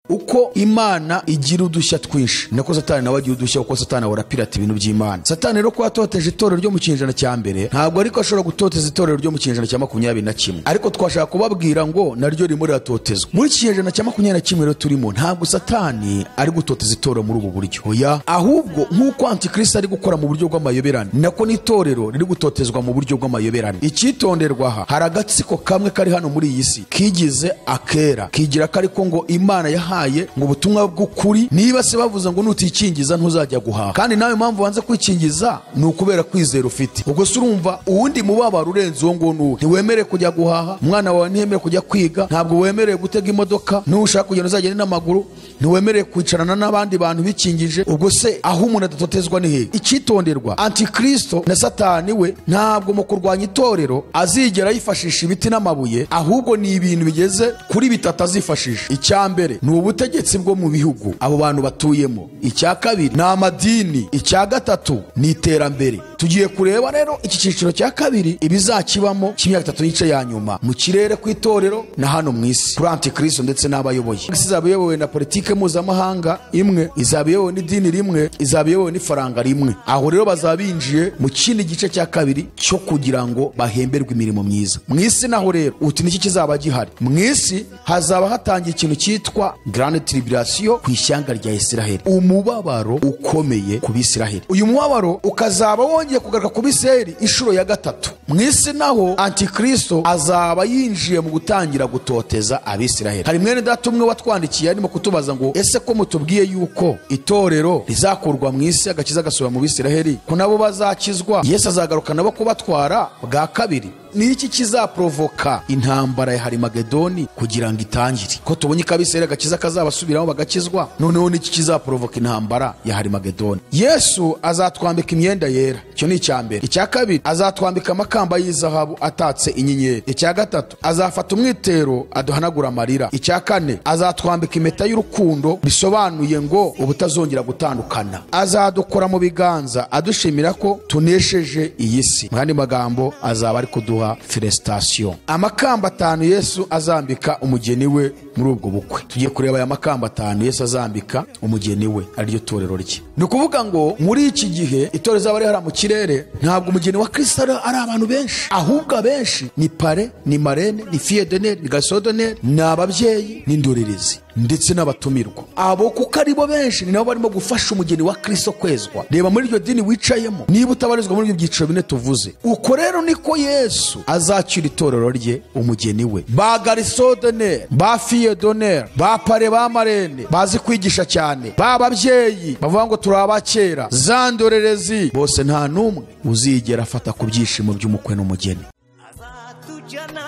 Uko Imana igira udushya twinshi nako Satani nawe agira udushya, kuko Satani ahora pirata ibintu by'Imana. Satani rero ko yatoteje itorero ryo mu kinyejana cya mbere, ntabwo ariko ashobora gutoteza itorero ryo mu kinyejana cya 21. Ariko twashaka kubabwira ngo naryo ririmo riratotezwa muri iki kinyejana cya 21 rero turimo. Ntabwo Satani ari gutoteza itorero muri ubu buryo, oya, ahubwo nk'uko Antikristo ari gukora mu buryo bw'amayoberane, nako n'itorero riri gutotezwa mu buryo bw'amayoberane. Icyitonderwa aha, hari agatsiko kamwe kari hano muri iyi si kigize akera, kigira ko ariko ngo Imana yahaye ngo ubutumwa bw'ukuri. Niba se bavuze ngo nutikingiza ntuzajya guhaha, kandi nawe impamvu wanze kwikingiza ni ukubera kwizera ufite, ubwo se urumva uwundi mubabaro urenze uwo nguwo nuwo? Ntiwemerewe kujya guhaha, umwana wawe ntiyemerewe kujya kwiga, ntabwo wemerewe gutega imodoka, nushaka kugenda uzagenda n'amaguru, ntiwemerewe kwicarana n'abandi bantu bikingije. Ubwo se aho umuntu adatotezwa ni hehe? Icyitonderwa, Antikristo na Satani we ntabwo mu kurwanya itorero azigera yifashisha ibiti n'amabuye, ahubwo ni ibintu bigeze kuri bitatu azifashisha. Icya mbere ni ubutegetsi bwo mu bihugu abo bantu batuyemo, icya kabiri ni amadini, icya gatatu ni iterambere. Tugiye kureba rero iki cyiciro cya kabiri ibizakibamo cy'imyaka 3 n'igice ya nyuma mu kirere ku itorero na hano mu isi kuri Antikristo ndetse n'abayoboye. Isi izaba iyobowe na politike mpuzamahanga imwe, izaba iyobowe n'idini rimwe, izaba iyobowe n'ifaranga rimwe. Aho rero bazaba binjiye mu kindi gice cya kabiri cyo kugira ngo bahemberwe imirimo myiza mu isi. Naho rero uti niki kizaba gihari mu isi? Hazaba hatangiye ikintu cyitwa Grande Tribulation ku ishyanga rya Isiraheli, umubabaro ukomeye ku Bisiraheli. Uyu mubabaro ukazaba wongeye kugaruka ku Bisiraheli inshuro ya gatatu. Mu isi naho Antikristo azaba yinjiye mu gutangira gutoteza Abisiraheli. Hari mwene data umwe watwandikiye arimo kutubaza ngo ese ko mutubwiye yuko itorero rizakurwa mu isi agakiza gasubira mu Bisiraheli, ko nabo bazakizwa, Yesu azagaruka nabo kubatwara bwa kabiri, ni iki kizaprovoka intambara ya Harimagedoni kugira ngo itangire? Ko tubonye ko Abisiraheli agakiza kazabasubiramo bagakizwa, noneho ni iki kizaprovoka intambara ya Harimagedoni? Yesu azatwambika imyenda yera, icyo ni icya mbere. Icya kabiri, azatwambika amakamba y'izahabu atatse inyenyeri. Icya gatatu, azafata umwitero aduhanagura amarira. Icya kane, azatwambika impeta y'urukundo, bisobanuye ngo ubutazongera gutandukana. Azadukora mu biganza adushimira ko tunesheje iyi si. Mu yandi magambo, azaba ari kuduha felicitation. Amakamba 5 Yesu azambika umugeni we muri ubwo bukwe. Tugiye kureba aya makamba 5 Yesu azambika umugeni we, ariryo torero rye. Ni ukuvuga ngo muri iki gihe itorero zaba rihara mu kirere, ntabwo umugeni wa Kristo ari abantu benshi, ahubwo abenshi ni pare, ni marene, ni fille d'honneur, ni garçon d'honneur, ni ababyeyi n'indorerezi ndetse n'abatumirwa. Abo kuko ari bo benshi ni nabo barimo gufasha umugeni wa Kristo kwezwa. Reba muri iryo dini wicayemo, niba utabarizwa muri ibyo byiciro bine tuvuze, uko rero niko Yesu azakira itorero rye, umugeni we. Ba garçon d'honneur, ba fille d'honneur, ba pare, ba marene bazi kwigisha cyane, ba babyeyi bavuga ngo turi abakera, za ndorerezi bose, nta n'umwe uzigera afata ku byishimo by'umukwe n'umugeni. Azatujyana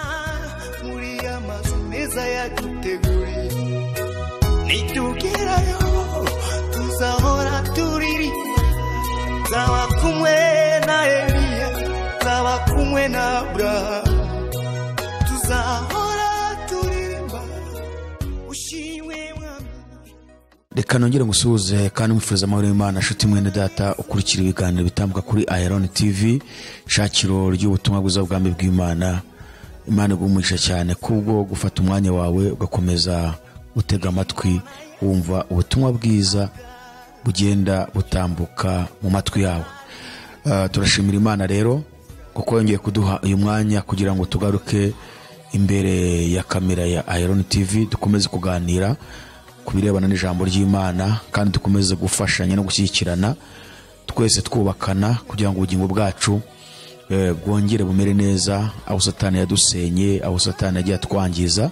muri amazu meza yaduteguriye, nitugerayo tuzahora turirimba, nzaba kumwe na Eliya, nzaba kumwe na Abrahamu, tuzahora turirimba ushimwe Mwami. Reka nongere ngusuhuze kandi mwifuza amahoro y'Imana, nshuti mwene data ukurikira ibiganiro bitambuka kuri Iron TV, shakiro ry'ubutumwa bwiza bw'ubwami bw'Imana. Imana igumisha cyane kubwo gufata umwanya wawe ugakomeza utega amatwi wumva ubutumwa bwiza bugenda butambuka mu matwi yawe. Turashimira Imana rero kuko yongeye kuduha uyu mwanya kugira ngo tugaruke imbere ya kamera ya Iron TV, dukomeze kuganira ku birebana n'ijambo ry'Imana, kandi dukomeze gufashanya no gushyigikirana, twese twubakana kugira ngo ubugingo bwacu bwongere bumere neza. Aho Satani yadusenye, aho Satani yagiye atwangiza,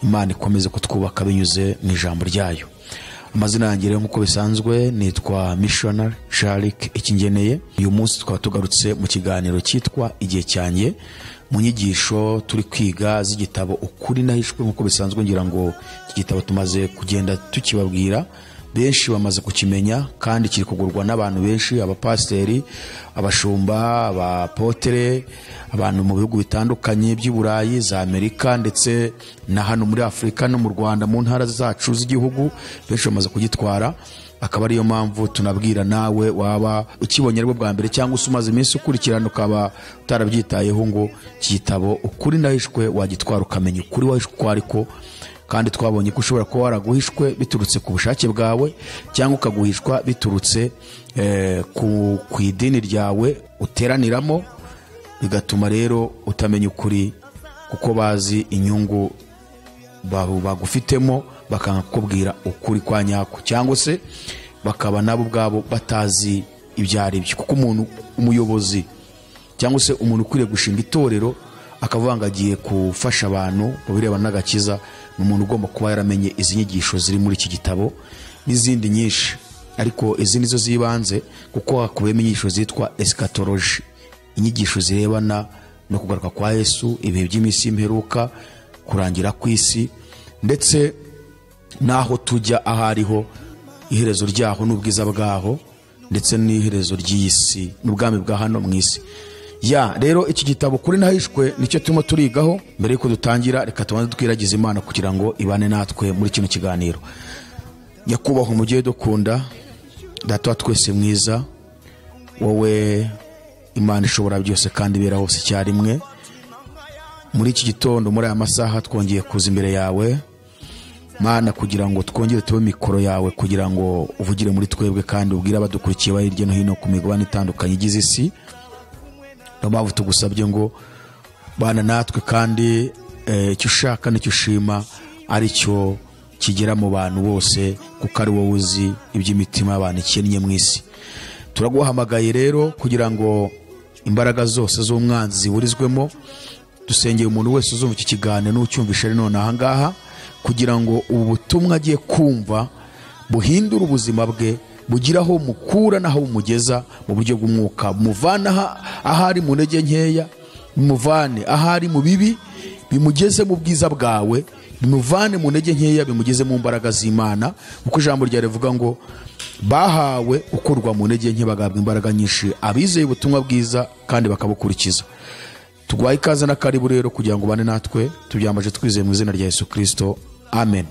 Imana ikomeze kutwubaka binyuze mu ijambo ryayo. Amazina yanjye rero nk'uko bisanzwe nitwa Missionary Sharik Ikingeneye. Uyu munsi tukaba tugarutse mu kiganiro cyitwa Igihe Cyanjye, mu nyigisho turi kwiga z'igitabo Ukuri Nahishwe. Nk'uko bisanzwe ngira ngo iki gitabo tumaze kugenda tukibabwira, benshi bamaze kukimenya kandi kiri kugurwa n'abantu benshi, abapasiteri, abashumba, abapotere, abantu mu bihugu bitandukanye by'i Burayi, za Amerika ndetse na hano muri Afurika no mu Rwanda mu ntara zacu z'igihugu, benshi bamaze kugitwara. Akaba ariyo mpamvu tunabwira nawe waba ukibonye aribwo bwa mbere cyangwa se umaze iminsi ukurikirana ukaba utarabyitayeho ngo iki gitabo Ukuri Nahishwe wagitwara ukamenya ukuri wahishwe uko ariko, Kandi twabonye ko ushobora kuba waraguhishwe biturutse ku bushake bwawe, cyangwa ukaguhishwa biturutse ku idini ryawe uteraniramo, bigatuma rero utamenya ukuri, kuko bazi inyungu bagufitemo bakanga kukubwira ukuri kwa nyako, cyangwa se bakaba nabo ubwabo batazi ibyo ari byo. Kuko umuntu umuyobozi cyangwa se umuntu ukwiriye gushinga itorero akavuga ngo agiye gufasha abantu mu birebana n'agakiza, ni umuntu ugomba kuba yaramenye izi nyigisho ziri muri iki gitabo n'izindi nyinshi, ariko izi nizo zibanze kuko hakubiyemo inyigisho zitwa eschatology, inyigisho zirebana no kugaruka kwa Yesu, ibihe by'iminsi y'imperuka, kurangira kw'isi, ndetse n'aho tujya aho ariho, iherezo ryaho n'ubwiza bwaho, ndetse n'iherezo ry'iyi si n'ubwami bwa hano mu isi. Ya rero iki gitabo kuri nahishwe nicyo turimo turigaho. Mbere yuko dutangira, reka tubanze twiragize Imana kugira ngo ibane natwe muri kino kiganiro. Nyakubahwa umubyeyi dukunda, Data wa twese mwiza, wowe Imana ishobora byose kandi ibera hose icyarimwe, muri iki gitondo muri aya masaha twongeye kuza imbere yawe Mana, kugira ngo twongere tube mikoro yawe, kugira ngo uvugire muri twebwe kandi ubwire abadukurikiye bari hirya no hino ku migabane itandukanye igize isi. Niyo mpamvu tugusabye ngo bana natwe, kandi icyo ushaka n'icyo ushima ari cyo kigera mu bantu bose, kuko ari wowe uzi iby'imitima y'abantu ikennye mu isi. Turaguhamagaye rero kugira ngo imbaraga zose z'umwanzi ziburizwemo. Dusengeye umuntu wese uzumva iki kiganiro n'ucyumvishe ari none aha ngaha, kugira ngo ubu butumwa agiye kumva buhindure ubuzima bwe, bugira aho mukura n'aho bumugeza mu buryo bw'umwuka, muvana ahari mu ntege nkeya, bimuvane ahari mu bibi, bimugeze mu bwiza bwawe, bimuvane mu ntege nkeya, bimugeze mu mbaraga z'Imana. Kuko ijambo ryawe rivuga ngo bahawe gukurwa mu ntege nke bagahabwa imbaraga nyinshi, abizeye ubutumwa bwiza kandi bakabukurikiza. Tuguhaye ikaze na karibu rero kugira ngo ubane natwe, tubyambaje twizeye mu izina rya Yesu Kristo, amen.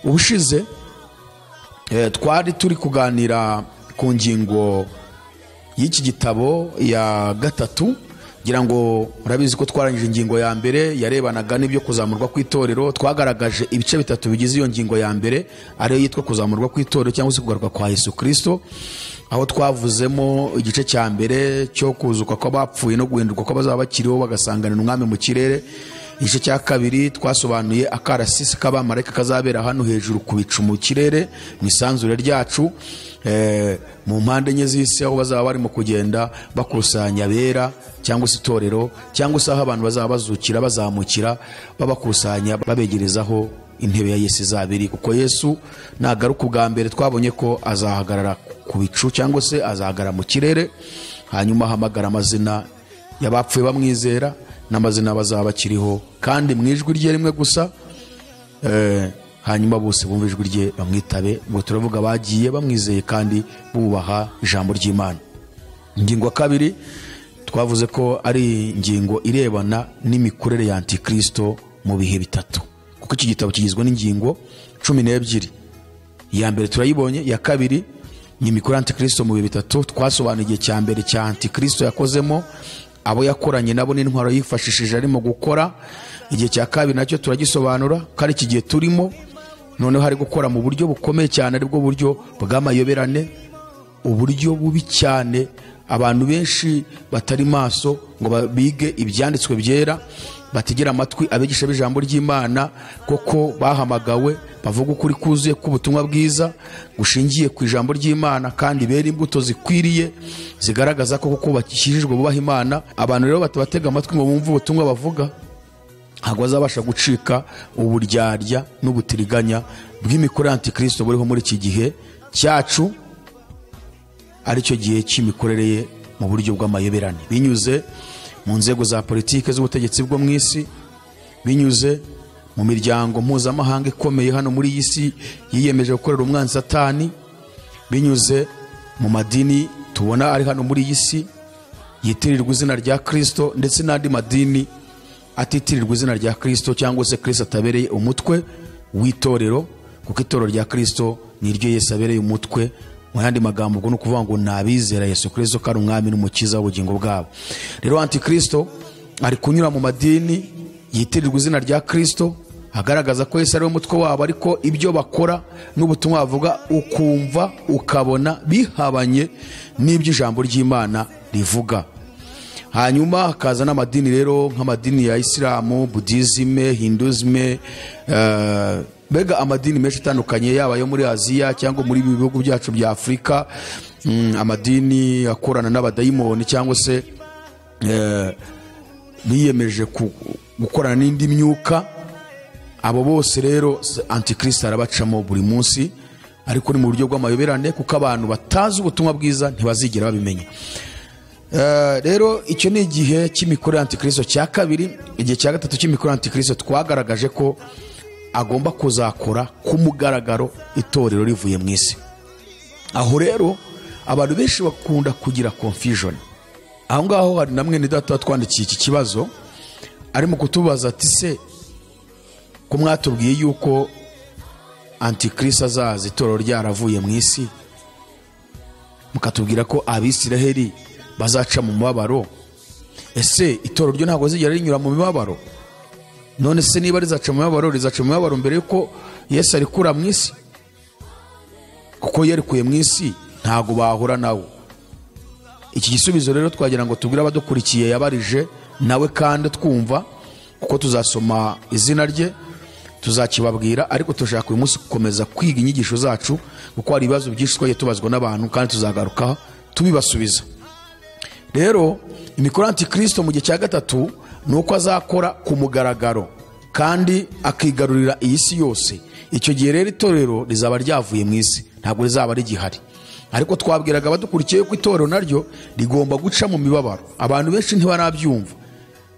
Ubushize twari turi kuganira ku ngingo y'iki gitabo ya gatatu. Ngira ngo murabizi ko twarangije ingingo ya mbere yarebanaga n'ibyo kuzamurwa kw'itorero. Twagaragaje ibice bitatu bigize iyo ngingo ya mbere, ariyo yitwa kuzamurwa kw'itorero cyangwa se kugaruka kwa Yesu Kristo, aho twavuzemo igice cya mbere cyo kuzuka kw'abapfuye no guhinduka kw'abazaba bakiriho bagasanganira umwami mu kirere. Igice cya kabiri twasobanuye akarasisi k'abamarayika kazabera hano hejuru ku bicu mu kirere mu isanzure ryacu, mu mpande enye z'isi, aho bazaba barimo kugenda bakusanya abera cyangwa se itorero, cyangwa se aho abantu bazaba bazukira bazamukira babakusanya babegerezaho intebe ya Yesu izaba iri. Kuko Yesu nagaruka ubwa mbere twabonye ko azahagarara ku bicu cyangwa se azahagarara mu kirere, hanyuma ahamagara amazina y'abapfuye bamwizera n'amazina bazaba bakiriho, kandi mu ijwi rye rimwe gusa, hanyuma bose bumva ijwi rye bamwitabe. Ubwo turavuga bagiye bamwizeye kandi bubaha ijambo ry'Imana. Ingingo ya kabiri twavuze ko ari ingingo irebana n'imikorere ya Antikristo mu bihe bitatu, kuko iki gitabo kigizwe n'ingingo 12. Iya mbere turayibonye, iya kabiri ni imikorere ya Antikristo mu bihe bitatu. Twasobanuye igihe cya mbere cya Antikristo yakozemo, abo yakoranye nabo n'intwaro yifashishije arimo gukora. Igihe cya kabiri nacyo turagisobanura ko ari iki gihe turimo, noneho ari gukora mu buryo bukomeye cyane, aribwo buryo bw'amayoberane, uburyo bubi cyane abantu benshi batari maso ngo bige ibyanditswe byera, bategera amatwi abigisha b'ijambo ry'Imana koko bahamagawe bavuga ukuri kuzuye k'ubutumwa bwiza gushingiye ku ijambo ry'Imana, kandi bera imbuto zikwiriye zigaragaza ko koko bakijijwe bubaha Imana. Abantu rero batabatega amatwi ngo bumve ubutumwa bavuga, ntabwo bazabasha gucika uburyarya n'ubutiriganya bw'imikorere ya Antikristo buriho muri iki gihe cyacu, aricyo gihe cy'imikorere ye mu buryo bw'amayoberane, binyuze mu nzego za politike z'ubutegetsi bwo mu isi, binyuze mu miryango mpuzamahanga ikomeye hano muri iyi si yiyemeje gukorera umwanzi Satani, binyuze mu madini tubona ari hano muri iyi si yitirirwa izina rya Kristo, ndetse n'andi madini atitirirwa izina rya Kristo cyangwa se Kristo atabereye umutwe w'itorero, kuko itorero rya Kristo niryo Yesu abereye umutwe. Mu yandi magambo ubwo ni ukuvuga ngo nabizera Yesu Kristo ko ari umwami n'umukiza w'ubugingo bwabo. Rero Antikristo ari kunyura mu madini yitirirwa izina rya Kristo, agaragaza ko Yesu ari we mutwe wabo, ariko ibyo bakora n'ubutumwa bavuga ukumva ukabona bihabanye n'ibyo ijambo ry'Imana rivuga. Hanyuma hakaza n'amadini rero nk'amadini ya Isilamu, Budizime, Hinduzime, mbega amadini menshi atandukanye, yaba ayo muri Aziya cyangwa muri ibi bihugu byacu bya Afurika, amadini akorana n'abadayimoni cyangwa se biyemeje gukorana n'indi myuka. Abo bose rero Antikristo arabacamo buri munsi, ariko ni mu buryo bw'amayoberane, kuko abantu batazi ubutumwa bwiza ntibazigera babimenya. Rero icyo ni igihe cy'imikorere ya Antikristo cya kabiri. Igihe cya gatatu cy'imikorere ya Antikristo twagaragaje ko agomba kuzakora ku mugaragaro itorero rivuye mu isi. Aho rero abantu benshi bakunda kugira confusion. Aho ngaho hari na mwene data twandikiye iki kibazo, arimo kutubaza ati se ko mwatubwiye yuko Antikristo azaza itorero ryaravuye mu isi, mukatubwira ko Abisiraheli bazaca mu mubabaro, ese itorero ryo ntabwo zigera rinyura mu mibabaro? None se niba rizaca mu mibabaro, rizaca mu mibabaro mbere yuko Yesu arikura mu isi? Kuko yarikuye mu isi ntabwo bahura nawe. Iki gisubizo rero twagira ngo tubwire abadukurikiye yabarije nawe kandi twumva, kuko tuzasoma izina rye tuzakibabwira, ariko turashaka uyu munsi gukomeza kwiga inyigisho zacu, kuko hari ibibazo byinshi twagiye tubazwa n'abantu kandi tuzagaruka tubibasubiza. Rero imikorere ya Antikristo mu gihe cya gatatu ni uko azakora ku mugaragaro kandi akigarurira iyi si yose. Icyo gihe rero itorero rizaba ryavuye mu isi, ntabwo rizaba rigihari. Ariko twabwiraga abadukurikiye ko itorero naryo rigomba guca mu mibabaro. Abantu benshi ntibarabyumva,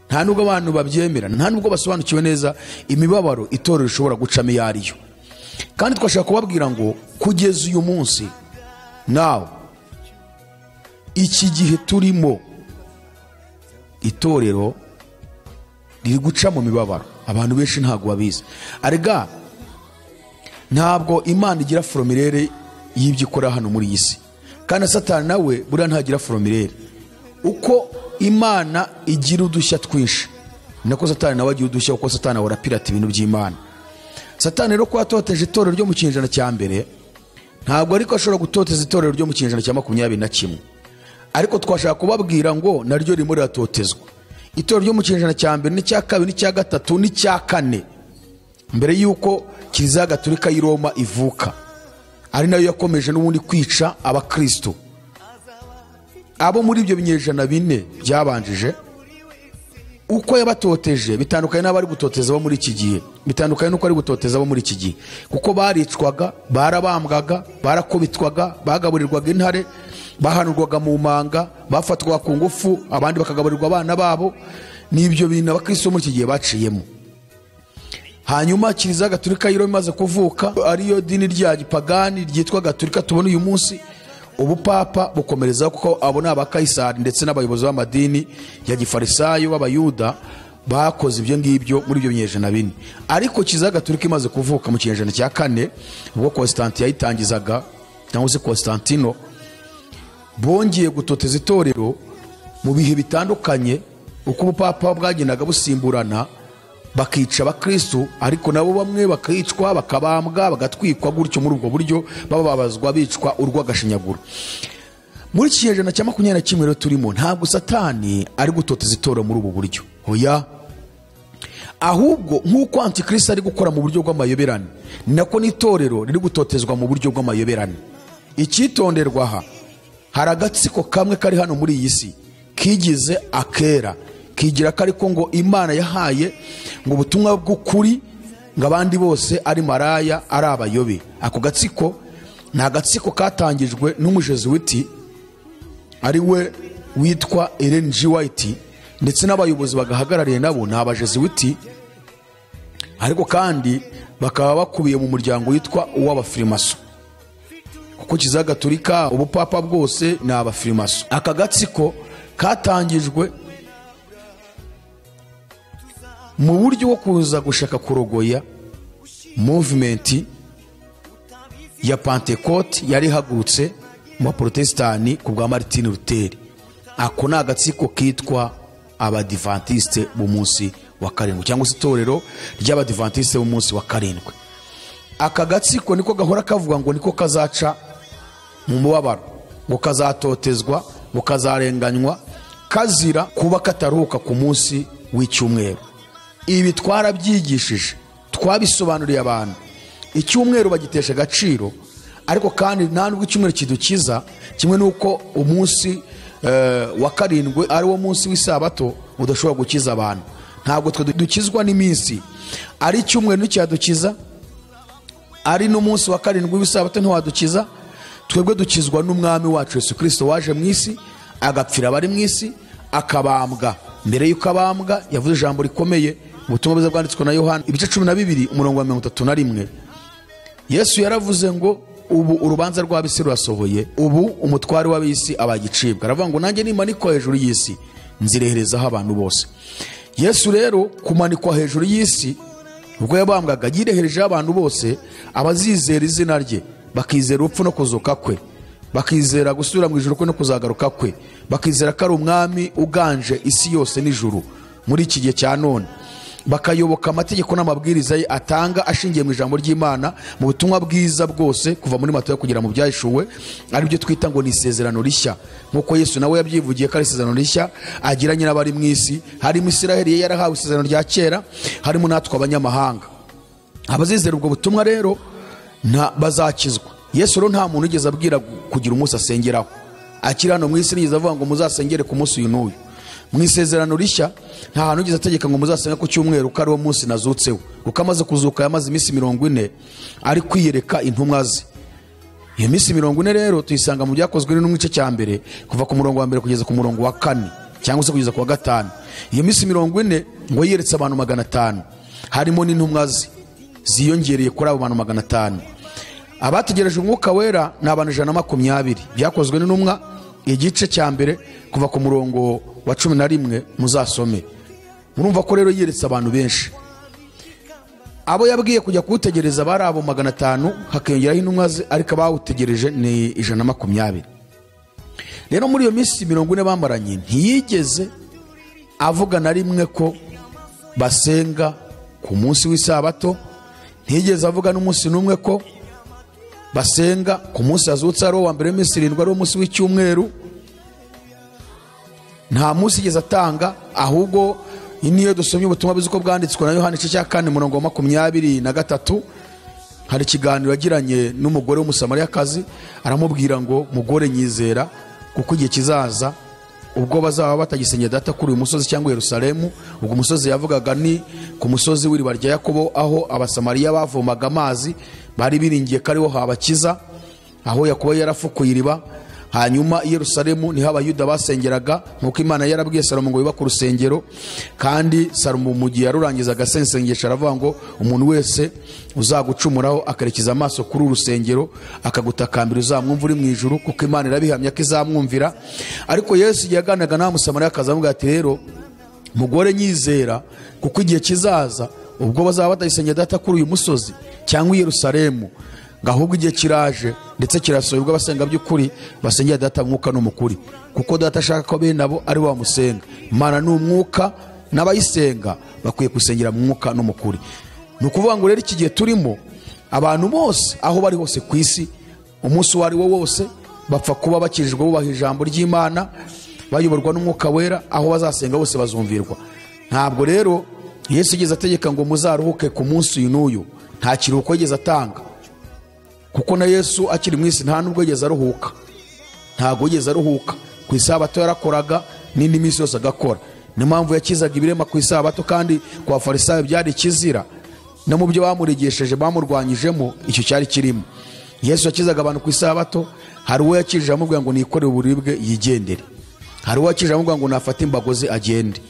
nta nubwo abantu babyemera, nta nubwo basobanukiwe neza imibabaro itorero rishobora gucamo iyo ariyo. Kandi twashaka kubabwira ngo kugeza uyu munsi nawe iki gihe turimo itorero riri guca mu mibabaro. Abantu benshi ntabwo babizi. Arega ntabwo Imana igira formulaire y'ibyo ikora hano muri iyi si, kandi Satani nawe buriya ntagira formulaire. Uko Imana igira udushya twinshi nako Satani nawe agira udushya, kuko Satani ahora pirata ibintu by'Imana. Satani rero ko yatoteje itorero ryo mu kinyejana cya mbere, ntabwo ariko ashobora gutoteza itorero ryo mu kinyejana cya 21. Ariko twashaka kubabwira ngo naryo ririmo riratotezwa. Itorero ryo mu kinyejana cya mbere n'icya kabiri n'icya gatatu n'icya kane, mbere y'uko Kiliziya Gatolika y'i Roma ivuka, ari nayo yakomeje n'ubundi kwica abakristo abo muri ibyo binyejana bine byabanjije. Uko yabatoteje bitandukanye n'abari gutoteza abo muri iki gihe, bitandukanye n'uko ari gutoteza abo muri iki gihe, kuko baricwaga, barabambwaga, barakubitwaga, bagaburirwaga intare, bahanurwaga mu manga, bafatwaga ku ngufu, abandi bakagaburirwa abana babo. N'ibyo bintu abakristo muri iki gihe baciyemo. Hanyuma Kiliziya Gatolika y'i Roma imaze kuvuka, ariyo dini rya gipagani ryitwa Gatolika tubona uyu munsi, ubupapa bukomereza, kuko abo ni abakayisari ndetse n'abayobozi b'amadini ya gifarisayo b'abayuda bakoze ibyo ngibyo muri ibyo binyejana bine. Ariko Kiliziya Gatolika imaze kuvuka mu kinyejana cya kane, ubwo Constantine yayitangizaga cyangwa se Constantino, bongeye gutoteza itorero mu bihe bitandukanye, uko ubupapa bwagendaga busimburana, bakica abakristo, ariko nabo bamwe bakicwa, bakabambwa, bagatwikwa gutyo. Muri ubwo buryo bababazwa, bicwa urw'agashinyaguro. Muri iki kinyejana cya 21 rero turimo, ntabwo Satani ari gutoteza itorero muri ubu buryo, oya. Ahubwo nk'uko Antikristo ari gukora mu buryo bw'amayoberane, ni nako n'itorero riri gutotezwa mu buryo bw'amayoberane. Icyitonderwa aha, hari agatsiko kamwe kari hano muri iyi si kigize akera, kigira ko ariko ngo Imana yahaye ngo ubutumwa bw'ukuri, ngo abandi bose ari maraya, ari abayobe. Ako gatsiko ni agatsiko katangijwe n'umujezuwiti ari we witwa Ellen G. White, ndetse n'abayobozi bagahagarariye nabo ni abajezuwiti, ariko kandi bakaba bakubiye mu muryango witwa uw'abafirimaso, kuko Kiliziya Gatolika ubupapa bwose ni abafirimaso. Aka gatsiko katangijwe mu buryo bwo kuza gushaka kurogoya movement ya Pentecote yari ihagurutse mu baprotestani ku bwa Martin Luther. Ako ni agatsiko kitwa Abadivantiste b'umunsi wa karindwi, cyangwa se itorero ry'Abadivantisite b'umunsi wa karindwi. Aka gatsiko niko gahora kavuga ngo niko kazaca mu mubabaro, ngo kazatotezwa, ngo kazarenganywa, kazira kuba kataruhuka ku munsi w'icyumweru. Ibi twarabyigishije, twabisobanuriye abantu. Icyumweru bagitesha agaciro, ariko kandi nta nubwo icyumweru kidukiza, kimwe n'uko umunsi wa karindwi ari wo munsi w'isabato udashobora gukiza abantu. Ntabwo twe dukizwa n'iminsi, ari icyumweru nticyadukiza, ari n'umunsi wa karindwi w'isabato ntiwadukiza. Twebwe dukizwa n'umwami wacu Yesu Kristo waje mu isi, agapfira abari mu isi, akabambwa. Mbere y'uko abambwa yavuze ijambo rikomeye mu butumwa bwiza bwanditswe na Yohana ibice 12 umurongo wa 31. Yesu yaravuze ngo ubu urubanza rw'ab'isi rurasohoye, ubu umutware w'ab'isi abagicibwa. Aravuga ngo nanjye nimanikwa hejuru y'isi nzireherezaho abantu bose. Yesu rero kumanikwa hejuru y'isi ubwo yabambwaga yireherejeho abantu bose, abazizera izina rye bakizera urupfu no kuzuka kwe, bakizera gusubira mu ijuru kwe no kuzagaruka kwe, bakizera ko ari umwami uganje isi yose n'ijuru muri iki gihe cya none, bakayoboka amategeko n'amabwiriza ye atanga ashingiye mu ijambo ry'Imana mu butumwa bwiza bwose kuva muri Matayo kugera mu Byahishuwe, ari byo twita ngo ni isezerano rishya, nk'uko Yesu nawe yabyivugiye ko ari isezerano rishya agiranye n'abari mu isi. Harimo Isiraheli ye yarahawe isezerano rya kera, harimo natwe abanyamahanga. Abazizera ubwo butumwa rero bazakizwa. Yesu rero nta muntu ugeze abwira kugira umunsi asengeraho. Akiri hano mu isi nigeze avuga ngo muzasengere ku munsi uyu n'uyu. Mu isezerano rishya nta hantu ugeze ategeka ngo muzasenge ku cyumweru ko ari wo munsi nazutseho, kuko amaze kuzuka yamaze iminsi 40 ari kwiyereka intumwa ze. Iyo minsi 40 rero tuyisanga mu Byakozwe n'Intumwa cya mbere kuva ku murongo wa mbere kugeza ku murongo wa 4 cyangwa se kugeza ku wa 5. Iyo minsi 40 ngo yiyeretse abantu 500, harimo n'intumwa ze ziyongereye kuri abo bantu 500. Abategereje umwuka wera ni abantu 120. Byakozwe n'Intumwa igice cya mbere kuva ku murongo wa 11 muzasome. Murumva ko rero yiyeretse abantu benshi. Abo yabwiye kujya kuwutegereza bari abo 500, hakiyongeraho intumwa ze, ariko abawutegereje ni 120. Rero muri iyo minsi 40 bamaranye ntiyigeze avuga na rimwe ko basenga ku munsi w'isabato, ntiyigeze avuga n'umunsi n'umwe ko basenga ku munsi yazutse ari uwa mbere w'iminsi 7 ari umunsi w'icyumweru. Nta munsi yigeze atanga, ahubwo niyo dusomye ubutumwa bwiza uko bwanditswe na Yohana igice cya 4 umurongo wa 23, hari ikiganiro yagiranye n'umugore w'Umusamariyakazi, aramubwira ngo mugore nyizera, kuko igihe kizaza ubwo bazaba batagisengera data kuri uyu musozi cyangwa Yerusalemu. Ubwo umusozi yavugaga ni ku musozi w'iriba rya Yakobo, aho Abasamariya bavomaga amazi bari biringiye ko ariho habakiza, aho Yakobo yarafukuye iriba. Hanyuma i Yerusalemu niho Abayuda basengeraga, nk'uko Imana yarabwiye Salomo ngo yubake urusengero, kandi Salomo mu gihe yarurangizaga asengesha aravuga ngo umuntu wese uzagucumuraho akarekeza amaso kuri uru rusengero akagutakambira uzamwumva uri mu ijuru, kuko Imana irabihamya ko izamwumvira. Ariko Yesu yaganiraga na Musamariyakazi aramubwira ati rero mugore nyizera, kuko igihe kizaza ubwo bazaba batagisengera data kuri uyu musozi cyangwa i Yerusalemu, ahubwo igihe kiraje ndetse kirasohoye ubwo abasenga by'ukuri basengera data mwuka n'umukuri, kuko data ashaka ko bene abo ari bo bamusenga. Imana ni umwuka, n'abayisenga bakwiye gusengera mu mwuka n'umukuri. Ni ukuvuga ngo rero iki gihe turimo abantu bose aho bari hose ku isi, umunsi uwo ari wo wose, bapfa kuba bakijijwe bubaha ijambo ry'Imana, bayoborwa n'umwuka wera, aho bazasenga bose bazumvirwa. Ntabwo rero Yesu yigeze ategeka ngo muzaruhuke ku munsi uyu n'uyu, nta kiruhuko yigeze atanga, kuko na Yesu akiri mu isi nta nubwo yigeze aruhuka. Ntabwo yigeze aruhuka. Ku isabato yarakoraga n'indi minsi yose agakora. Niyo mpamvu yakizaga ibirema ku isabato, kandi ku Bafarisayo byari ikizira, no mu byo bamuregesheje bamurwanyijemo icyo cyari kirimo. Yesu yakizaga abantu ku isabato, hari uwo yakijije amubwira ngo nikorere uburiri bwe yigendere, hari uwo yakijije amubwira ngo nafate imbago ze agende.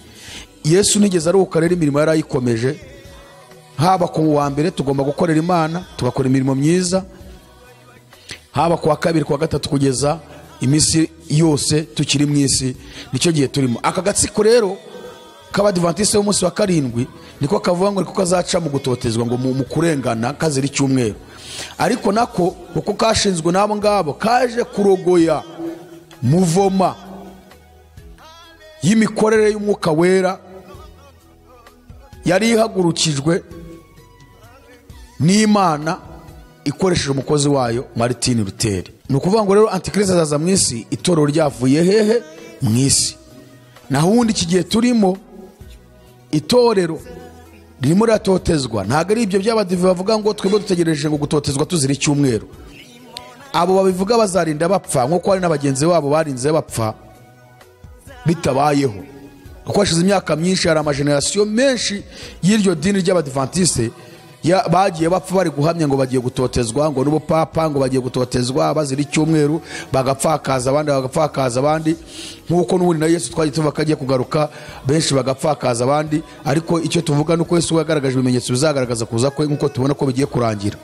Yesu nigeze aruhuka rero, imirimo yarayikomeje. Haba ku wa mbere tugomba gukorera Imana tugakora imirimo myiza, haba ku wa kabiri, ku wa gatatu, kugeza iminsi yose tukiri mu isi, nicyo gihe turimo. Aka gatsiko rero k'Abadivantisite b'umunsi wa karindwi niko kavuga ngo niko kazaca mu gutotezwa, ngo mu kurengana kazira icyumweru. Ariko nako kuko kashinzwe n'abo ngabo, kaje kurogoya muvoma y'imikorere y'umwuka wera Yari ihagurukijwe n'Imana ikoresheje umukozi wayo Martin Luther. Ni ukuvuga ngo rero antikristo azaza mu isi itorero ryavuye hehe? Mu isi. Naho ubundi iki gihe turimo itorero ririmo riratotezwa. Ntabwo ari ibyo by'abadive bavuga ngo twebwe dutegereje ngo gutotezwa tuzira icyumweru. Abo babivuga bazarinda bapfa, nk'uko hari na bagenzi babo barinze bapfa bitabayeho. Kuko hashize imyaka myinshi, hari amagenerasiyo menshi y'iryo dini ry'abadivantiste bagiye bapfa bari guhamya ngo bagiye gutotezwa ngo n'ubupapa, ngo bagiye gutotezwa bazira icyumweru, bagapfakaza abandi, bagapfakaza abandi, nk'uko n'ubundi na Yesu twagiye tuvuga ko agiye kugaruka, benshi bagapfakaza abandi. Ariko icyo tuvuga ni uko Yesu yagaragaje ibimenyetso bizagaragaza kuza kwe, nk'uko tubona ko bigiye kurangira.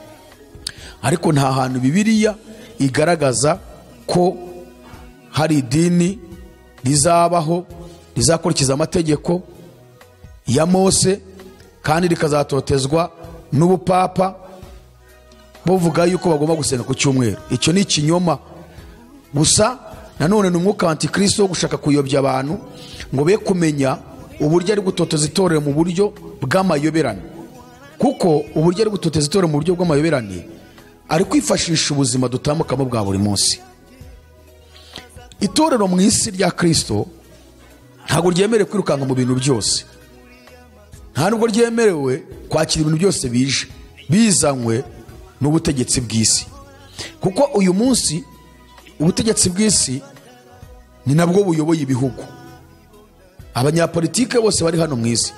Ariko nta hantu Bibiliya igaragaza ko hari idini rizabaho rizakurikiza amategeko ya Mose kandi rikazatotezwa n'ubupapa buvuga yuko bagomba gusenga ku cyumweru. Icyo ni ikinyoma gusa. Nanone ni umwuka wa antikristo wo gushaka kuyobya abantu ngo be kumenya uburyo ari gutoteza itorero mu buryo bw'amayoberane. Kuko uburyo ari gutoteza itorero mu buryo bw'amayoberane, ari kwifashisha ubuzima dutambukamo bwa buri munsi. Itorero mu isi rya Kristo ntabwo ryemerewe kwirukanka mu bintu byose, nta nubwo ryemerewe kwakira ibintu byose bije bizanywe n'ubutegetsi bw'isi. Kuko uyu munsi ubutegetsi bw'isi ni nabwo buyoboye ibihugu. Abanyapolitike bose bari hano mu isi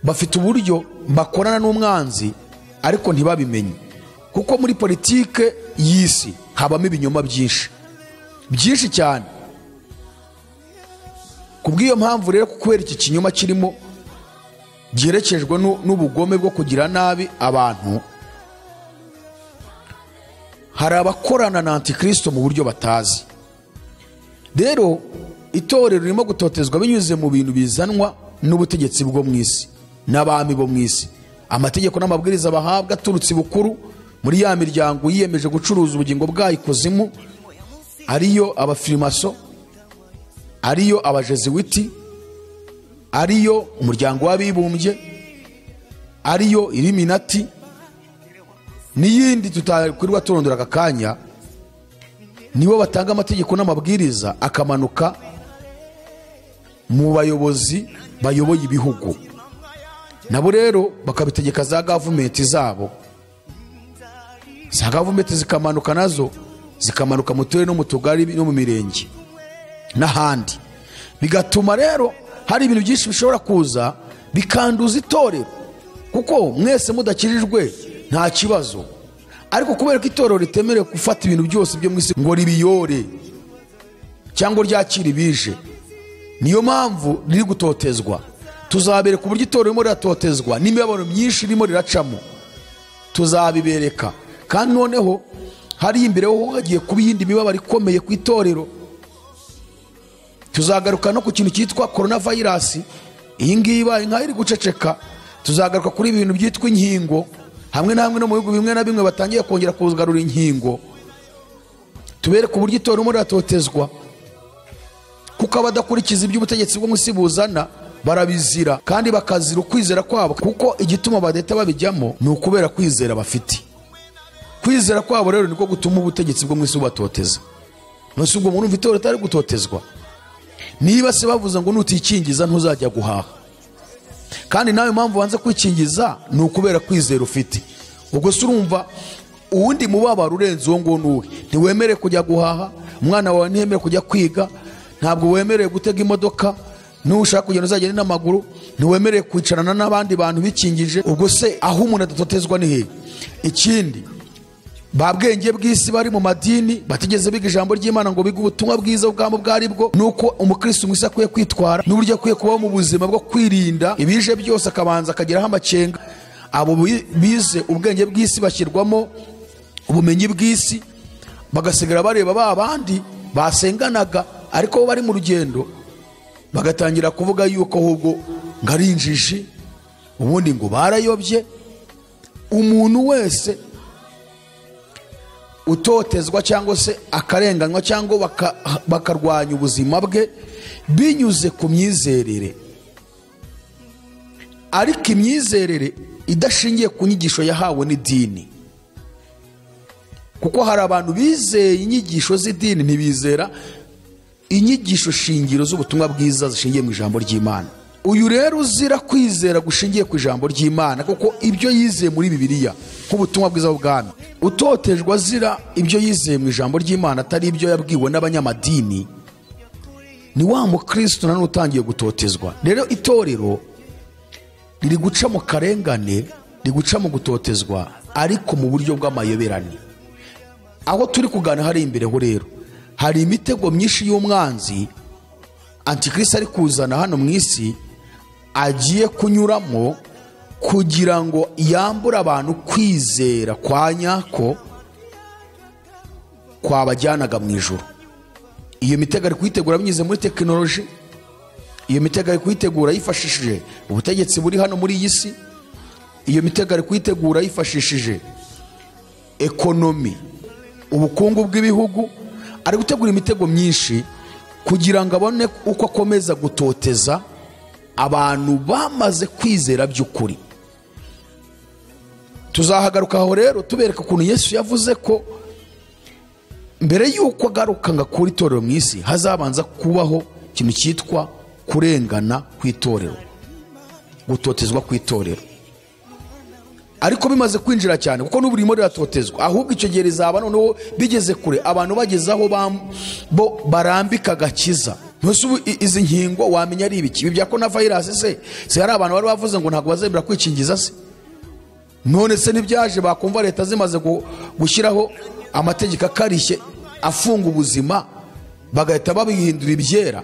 bafite uburyo bakorana n'umwanzi, ariko ntibabimenye. Kuko muri politike y'isi habamo ibinyoma byinshi byinshi cyane. Kubw'iyo mpamvu rero, kubera iki kinyoma kirimo giherekejwe n'ubugome bwo kugira nabi abantu, hari abakorana na antikristo mu buryo batazi. Rero itorero ririmo gutotezwa binyuze mu bintu bizanwa n'ubutegetsi bwo mu isi n'abami bo mu isi. Amategeko n'amabwiriza bahabwa aturutse ibukuru muri ya miryango yiyemeje gucuruza ubugingo bwayo ikuzimu, ariyo abafirimaso, ariyo abajeziwiti, ariyo umuryango w'abibumbye, ariyo Illuminati n'iyindi tutakwirwa turondora aka kanya. Nibo batanga amategeko n'amabwiriza akamanuka mu bayobozi bayoboye ibihugu, nabo rero bakabitegeka za gavumenti zabo, za gavumenti zikamanuka nazo zikamanuka mu turere no mu tugari no mu mirenge n'ahandi. Bigatuma rero hari ibintu byinshi bishobora kuza bikanduza itorero, kuko mwese mudakijijwe nta kibazo. Ariko kubera ko itorero ritemerewe gufata ibintu byose byo mu isi ngo ribiyore cyangwa ryakire ibije, niyo mpamvu riri gutotezwa. Tuzabereka uburyo itorero ririmo riratotezwa n'imibabaro myinshi irimo riracamo, tuzabibereka. Kandi noneho hari imbere ho hagiye kuba iyindi mibabaro ikomeye ku itorero. Tuzagaruka no ku kintu cyitwa coronavirus, iyi ngiyi ibaye nkaho iri guceceka. Tuzagaruka kuri ibintu byitwa inkingo, hamwe na hamwe no mu bihugu bimwe na bimwe batangiye kongera kugarura inkingo. Tubereke uburyo itorero ririmo riratotezwa, kuko abadakurikiza iby'ubutegetsi bwo mu isi buzana barabizira, kandi bakazira ukwizera kwabo. Kuko igituma badahita babijyamo ni ukubera kwizera bafite. Kwizera kwabo rero niko gutuma ubutegetsi bwo mu isi bubatoteza. None ubwo murumva itorero ritari gutotezwa? Niba se bavuze ngo nutikingiza ntuzajya guhaha, kandi nawe mpamvu wanze kwikingiza ni ukubera kwizera ufite, ubwo se urumva uwundi mubabaro urenze uwo nguwo nuwe? Ntiwemerewe kujya guhaha, umwana wawe ntiyemerewe kujya kwiga, ntabwo wemerewe gutega imodoka, nushaka kugenda uzagende n'amaguru, ntiwemerewe kwicarana n'abandi bantu bikingije. Ubwo se aho umuntu adatotezwa ni hehe? Ikindi, ba bwenge bw'isi bari mu madini batigeze biga ijambo ry'Imana ngo bige ubutumwa bwiza bw'ubwami ubwo ari bwo, nuko umukristo mwisi akwiye kwitwara n'uburyo akwiye kubaho mu buzima bwo kwirinda ibije byose, akabanza akageraho amakenga. Abo bize ubwenge bw'isi bashyirwamo ubumenyi bw'isi, bagasigara bareba ba bandi basenganaga ariko bo bari mu rugendo, bagatangira kuvuga yuko ahubwo ngo ari injiji, ubundi ngo barayobye. Umuntu wese utotezwa cyangwa se akarenganywa cyangwa bakarwanya ubuzima bwe binyuze ku myizerere, Ariko imyizerere idashingiye ku nyigisho yahawe n'idini, kuko hari abantu bizeye inyigisho z'idini ntibizera inyigisho shingiro z'ubutumwa bwiza zishingiye mu ijambo ry'Imana. Uyu rero uzira kwizera gushingiye ku ijambo ry'Imana, kuko ibyo yizeye muri Bibiliya nk'ubutumwa bwiza bw'ubwami, utotejwe azira ibyo yizeye mu ijambo ry'Imana atari ibyo yabwiwe n'abanyamadini, ni wa mukristo nanone utangiye gutotezwa. Rero itorero riri guca mu karengane, riri guca mu gutotezwa, ariko mu buryo bw'amayoberane. Aho turi kugana hari imbere ho rero hari imitego myinshi y'umwanzi Antikristo ari kuzana hano mu isi, agiye kunyuramo kugira ngo yambure abantu kwizera kwa nyako kwabajyanaga mu ijuru. Iyo mitego ari kuyitegura binyuze muri tekinoloji, iyo mitego ari kuyitegura yifashishije ubutegetsi buri hano muri iyi si, iyo mitego ari kuyitegura yifashishije ekonomi, ubukungu bw'ibihugu. Ari gutegura imitego myinshi kugira ngo abone uko akomeza gutoteza abantu bamaze kwizera by'ukuri. Tuzahagaruka aho rero tubereka ukuntu Yesu yavuze ko mbere y'uko agaruka ngo akure itorero mu isi hazabanza kubaho ikintu cyitwa kurengana kw'itorero, gutotezwa kw'itorero. Ariko bimaze kwinjira cyane, kuko n'ubu ririmo riratotezwa, ahubwo icyo gihe rizaba noneho bigeze kure, abantu bageze aho bo barambika agakiza. Ntose ubu izi nkingo wamenya ari ibiki? Ibi bya corona virus se hari abantu bari bavuze ngo ntabwo bazemera kwikingiza se? None se ntibyaje bakumva leta zimaze gushyiraho amategeko akarishye afunga ubuzima, bagahita babihindura ibyera,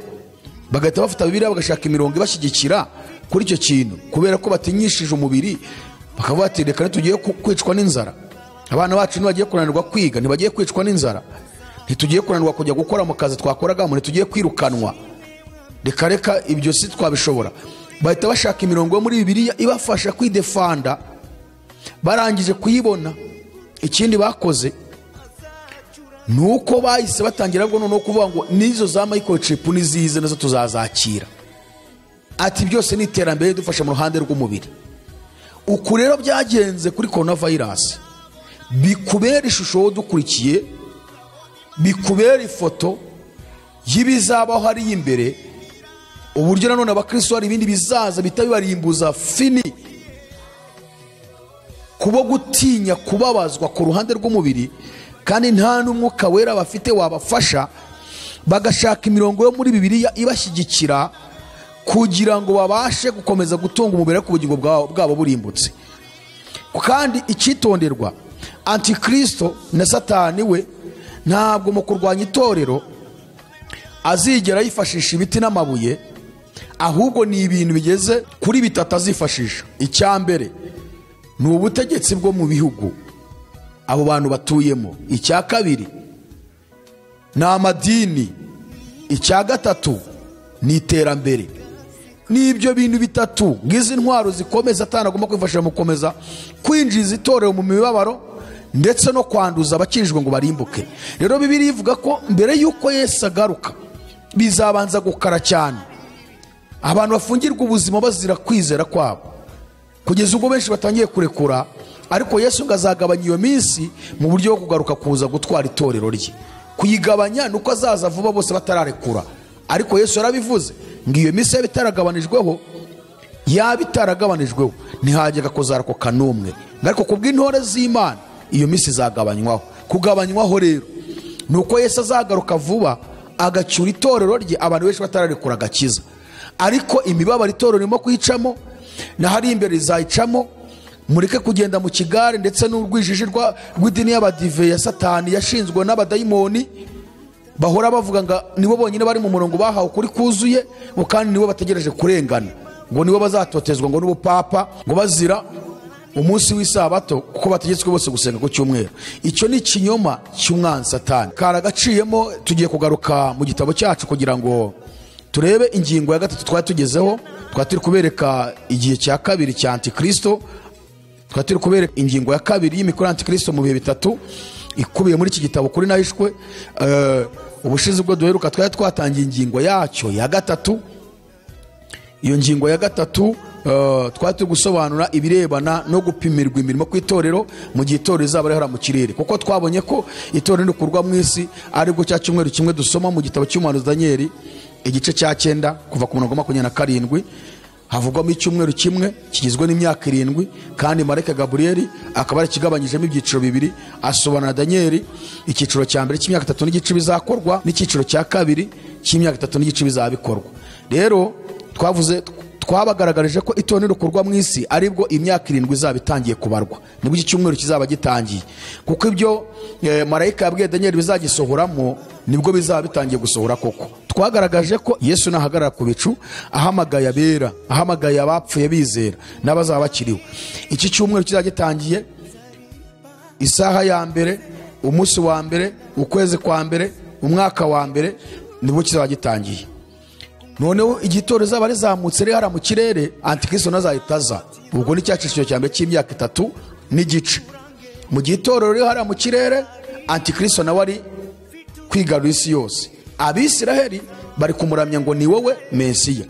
bagahita bafata Bibiliya bagashaka imirongo ibashyigikira kuri icyo kintu, kubera ko batinyishije umubiri, bakavuga bati reka tugiye kwicwa n'inzara, abana bacu ntibagiye kunanirwa kwiga, ntibagiye kwicwa n'inzara, ntitugiye kunanirwa kujya gukora mu kazi twakoragamo, ntitugiye kwirukanwa, reka reka ibyo si twabishobora. Bahita bashaka imirongo yo muri Bibiliya ibafasha kwidefanda. Barangije kuyibona, ikindi bakoze nuko bahise batangira bwo noneho kuvuga ngo nizo za microchip nizize nazo tuzazakira, ati byose ni iterambere dufasha mu ruhande rw'umubiri. Uku rero byagenze kuri corona virus, bikubera ishusho dukurikiye, bikubera ifoto y'ibizabaho hari imbere, uburyo nanone abakristo hari ibindi bizaza bitabibarimbuza fini, kubo gutinya kubabazwa ku ruhande rw'umubiri, kandi nta n'umwuka wera bafite wabafasha, bagashaka imirongo yo muri Bibiliya ibashyigikira kugira ngo babashe gukomeza gutunga umubiri ku bugingo bwabo burimbutse. Kandi icyitonderwa, Antikristo na Satani we ntabwo mu kurwanya itorero azigera yifashisha ibiti n'amabuye, ahubwo ni ibintu bigeze kuri bitatu azifashisha. Icya mbere ni ubutegetsi bwo mu bihugu abo bantu batuyemo, icya kabiri ni amadini, icya gatatu ni iterambere. N'ibyo bintu bitatu ngizi ntwaro zikomeza Satani agomba kwifashisha mu gukomeza kwinjiza itorero mu mibabaro ndetse no kwanduza abakijijwe ngo barimbuke. Rero Bibiliya ivuga ko mbere y'uko Yesu agaruka bizabanza gukara cyane, abantu bafungirwa ubuzima bazira kwizera kwabo, kugeza ubwo benshi batangiye kurekura. Ariko Yesu ngo azagabanya iyo minsi mu buryo bwo kugaruka kuza gutwara itorero rye. Kuyigabanya nuko azaza vuba bose batararekura, ariko Yesu yarabivuze ngo iyo minsi yaba itaragabanijweho, yaba itaragabanijweho ntihajyaga kuzarokoka n'umwe. Ariko kubw'intore z'Imana iyo minsi izagabanywaho. Kugabanywaho rero nuko Yesu azagaruka vuba agacyura itorero rye, abantu benshi batararekura agakiza. Ariko imibabaro itorero ririmo kuyicamo na hari imbere rizayicamo. Mureke kugenda mu kigare ndetse n'urwijiji rw'idini y'abadive ya Satani yashinzwe n'abadayimoni, bahora bavuga ngo nibo bonyine bari mu murongo bahawe kuri kuzuye, ngo kandi nibo bategereje kurengana, ngo nibo bazatotezwa ngo n'ubupapa, ngo bazira umunsi w'isabato kuko bategetswe bose gusenga ku cyumweru. Icyo ni ikinyoma cy'umwanzi Satani. Karagaciyemo. Tugiye kugaruka mu gitabo cyacu kugira ngo turebe ingingo ya gatatu twari tugezeho. Twari turi kubereka igihe cya kabiri cya Antikristo, twari turi kubereka ingingo ya kabiri y'imikoro Antikristo mu bihe bitatu ikubiye muri iki gitabo kuri nahishwe. Ubushize ubwo duheruka twari twatangiye ingingo yacyo ya gatatu. Iyo ngingo ya gatatu Twari turi gusobanura ibirebana no gupimirwa imirimo ku itorero mu gihe itorero rizaba rihora mu kirere, kuko twabonye ko itorero rikurwa mu isi aribwo cya cyumweru kimwe dusoma mu gitabo cy'umuhanuzi Daniyeli igice cya 9 kuva ku murongo 27, havugwamo icyumweru kimwe kigizwe n'imyaka 7, kandi marayika Gaburiyeli akaba yarakigabanyijemo ibyiciro bibiri, asobanura Daniyeli icyiciro cya mbere cy'imyaka 3 n'igice bizakorwa n'icyiciro cya kabiri cy'imyaka 3 n'igice bizabikorwa. Rero twabagaragarije ko itorero rikurwa mu isi aribwo imyaka 7 izaba itangiye kubarwa, nibwo iki cyumweru kizaba gitangiye, kuko ibyo marayika yabwiye Daniyeli bizagisohoramo nibwo bizaba bitangiye gusohora koko. Twagaragaje ko Yesu nahagarara ku bicu ahamagaye abera, ahamagaye abapfuye bizera n'abazaba bakiriho. Iki cyumweru kizagitangiye isaha ya mbere, umunsi wa mbere, ukwezi kwa mbere, umwaka wa mbere, nibwo kizaba gitangiye. Noneho igitorero zaba rizamutse rihara mu kirere, Antikristo nazahita aza. Ubwo ni cya cyiciro cya mbere cy'imyaka 3 n'igice. Mu gihe itorero rihara mu kirere, Antikristo nawe ari kwigarura isi yose. Abisiraheli bari kumuramya ngo ni wowe Mesiya.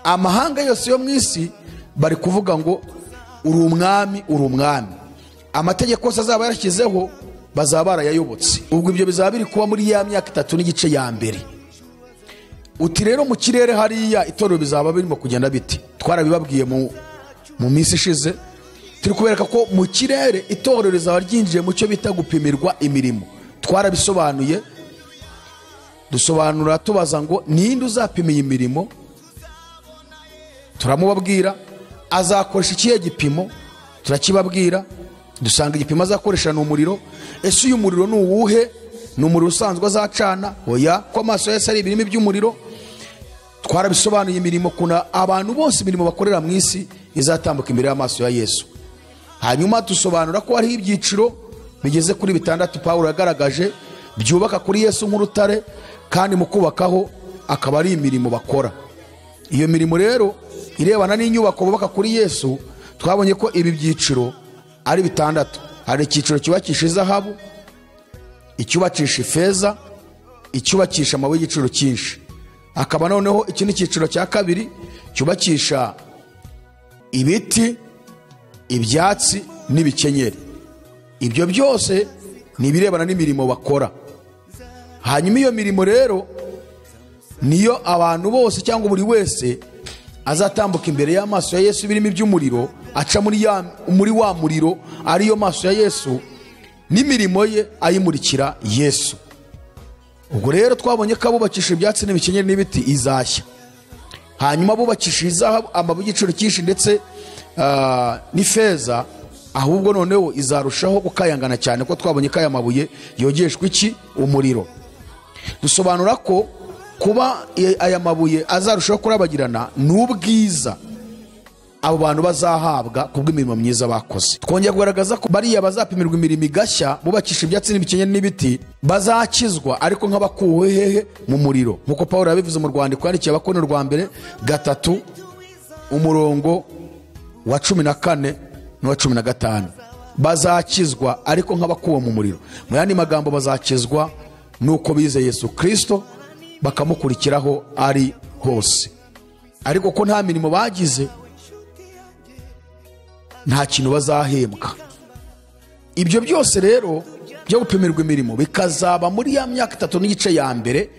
Amahanga yose yo mu isi bari kuvuga ngo uri umwami, uri umwami. Amategeko yose azaba yarashyizeho bazaba barayayobotse. Ubwo ibyo bizaba biri kuba muri ya myaka 3 n'igice ya mbere. Uti rero mu kirere hariya itorero bizaba birimo kugenda biti. Twarabibabwiye mu minsi ishize, turi kubereka ko mu kirere itorero rizaba ryinjiye mu cyo bita gupimirwa imirimo. Twarabisobanuye, dusobanura tubaza ngo ninde uzapima iyi mirimo, turamubabwira. Azakoresha ikihe gipimo, turakibabwira. Dusanga igipimo azakoresha ni umuriro. Ese uyu muriro ni uwuhe? Ni umuriro usanzwe azacana? Oya, ko amaso yose ari ibirimi by'umuriro. Twarabisobanuye imirimo, kuna abantu bose imirimo bakorera mu isi izatambuka imbere y'amaso ya Yesu. Hanyuma dusobanura ko hariho ibyiciro bigeze kuri 6 Pawulo yagaragaje byubaka kuri Yesu nk'urutare, kandi mu kubakaho akaba ari imirimo bakora. Iyo mirimo rero irebana n'inyubako bubaka kuri Yesu, twabonye ko ibi byiciro ari 6. Hari icyiciro cyubakisha izahabu, icyubakisha ifeza, icyubakisha amabuye y'igiciro cyinshi. Akaba noneho iki ni icyiciro cya kabiri cyubakisha ibiti, ibyatsi n'ibikenyeri. Ibyo byose ni ibirebana n'imirimo bakora. Hanyuma iyo mirimo rero niyo abantu bose cyangwa buri wese azatambuka imbere y'amaso ya Yesu birimo iby'umuriro, aca muri wa muriro ariyo maso ya Yesu, n'imirimo ye ayimurikira Yesu. Ubwo rero twabonye ko abubakisha ibyatsi n'ibikenyeri n'ibiti izashya. Hanyuma abubakisha izahabu, amabuye y'igiciro cyinshi ndetse n'ifeza, ahubwo noneho izarushaho gukayangana cyane, ko twabonye ko aya mabuye yogeshwa iki? Umuriro. Dusobanura ko kuba aya mabuye azarushaho kurabagirana n'ubwiza abo bantu bazahabwa kubw'imirimo myiza bakoze. Twongera kugaragaza ko bariya bazapimirwa imirimo igashya bubakisha ibyatsi n'ibikenyeri n'ibiti bazakizwa, ariko nk'abakuwe hehe? Mu muriro. Nkuko Pawulo yabivuze mu rwandiko yandikiye Abakorinto rwa mbere 3 umurongo wa 14 n'uwa 15. Bazakizwa ariko nk'abakuwe mu muriro. Mu yandi magambo bazakizwa nuko bize Yesu Kristo bakamukurikiraho ari hose. Ariko ko nta mirimo bagize, nta kintu bazahembwa. Ibyo byose rero byo gupimirwa imirimo bikazaba muri ya myaka 3 n'igice ya mbere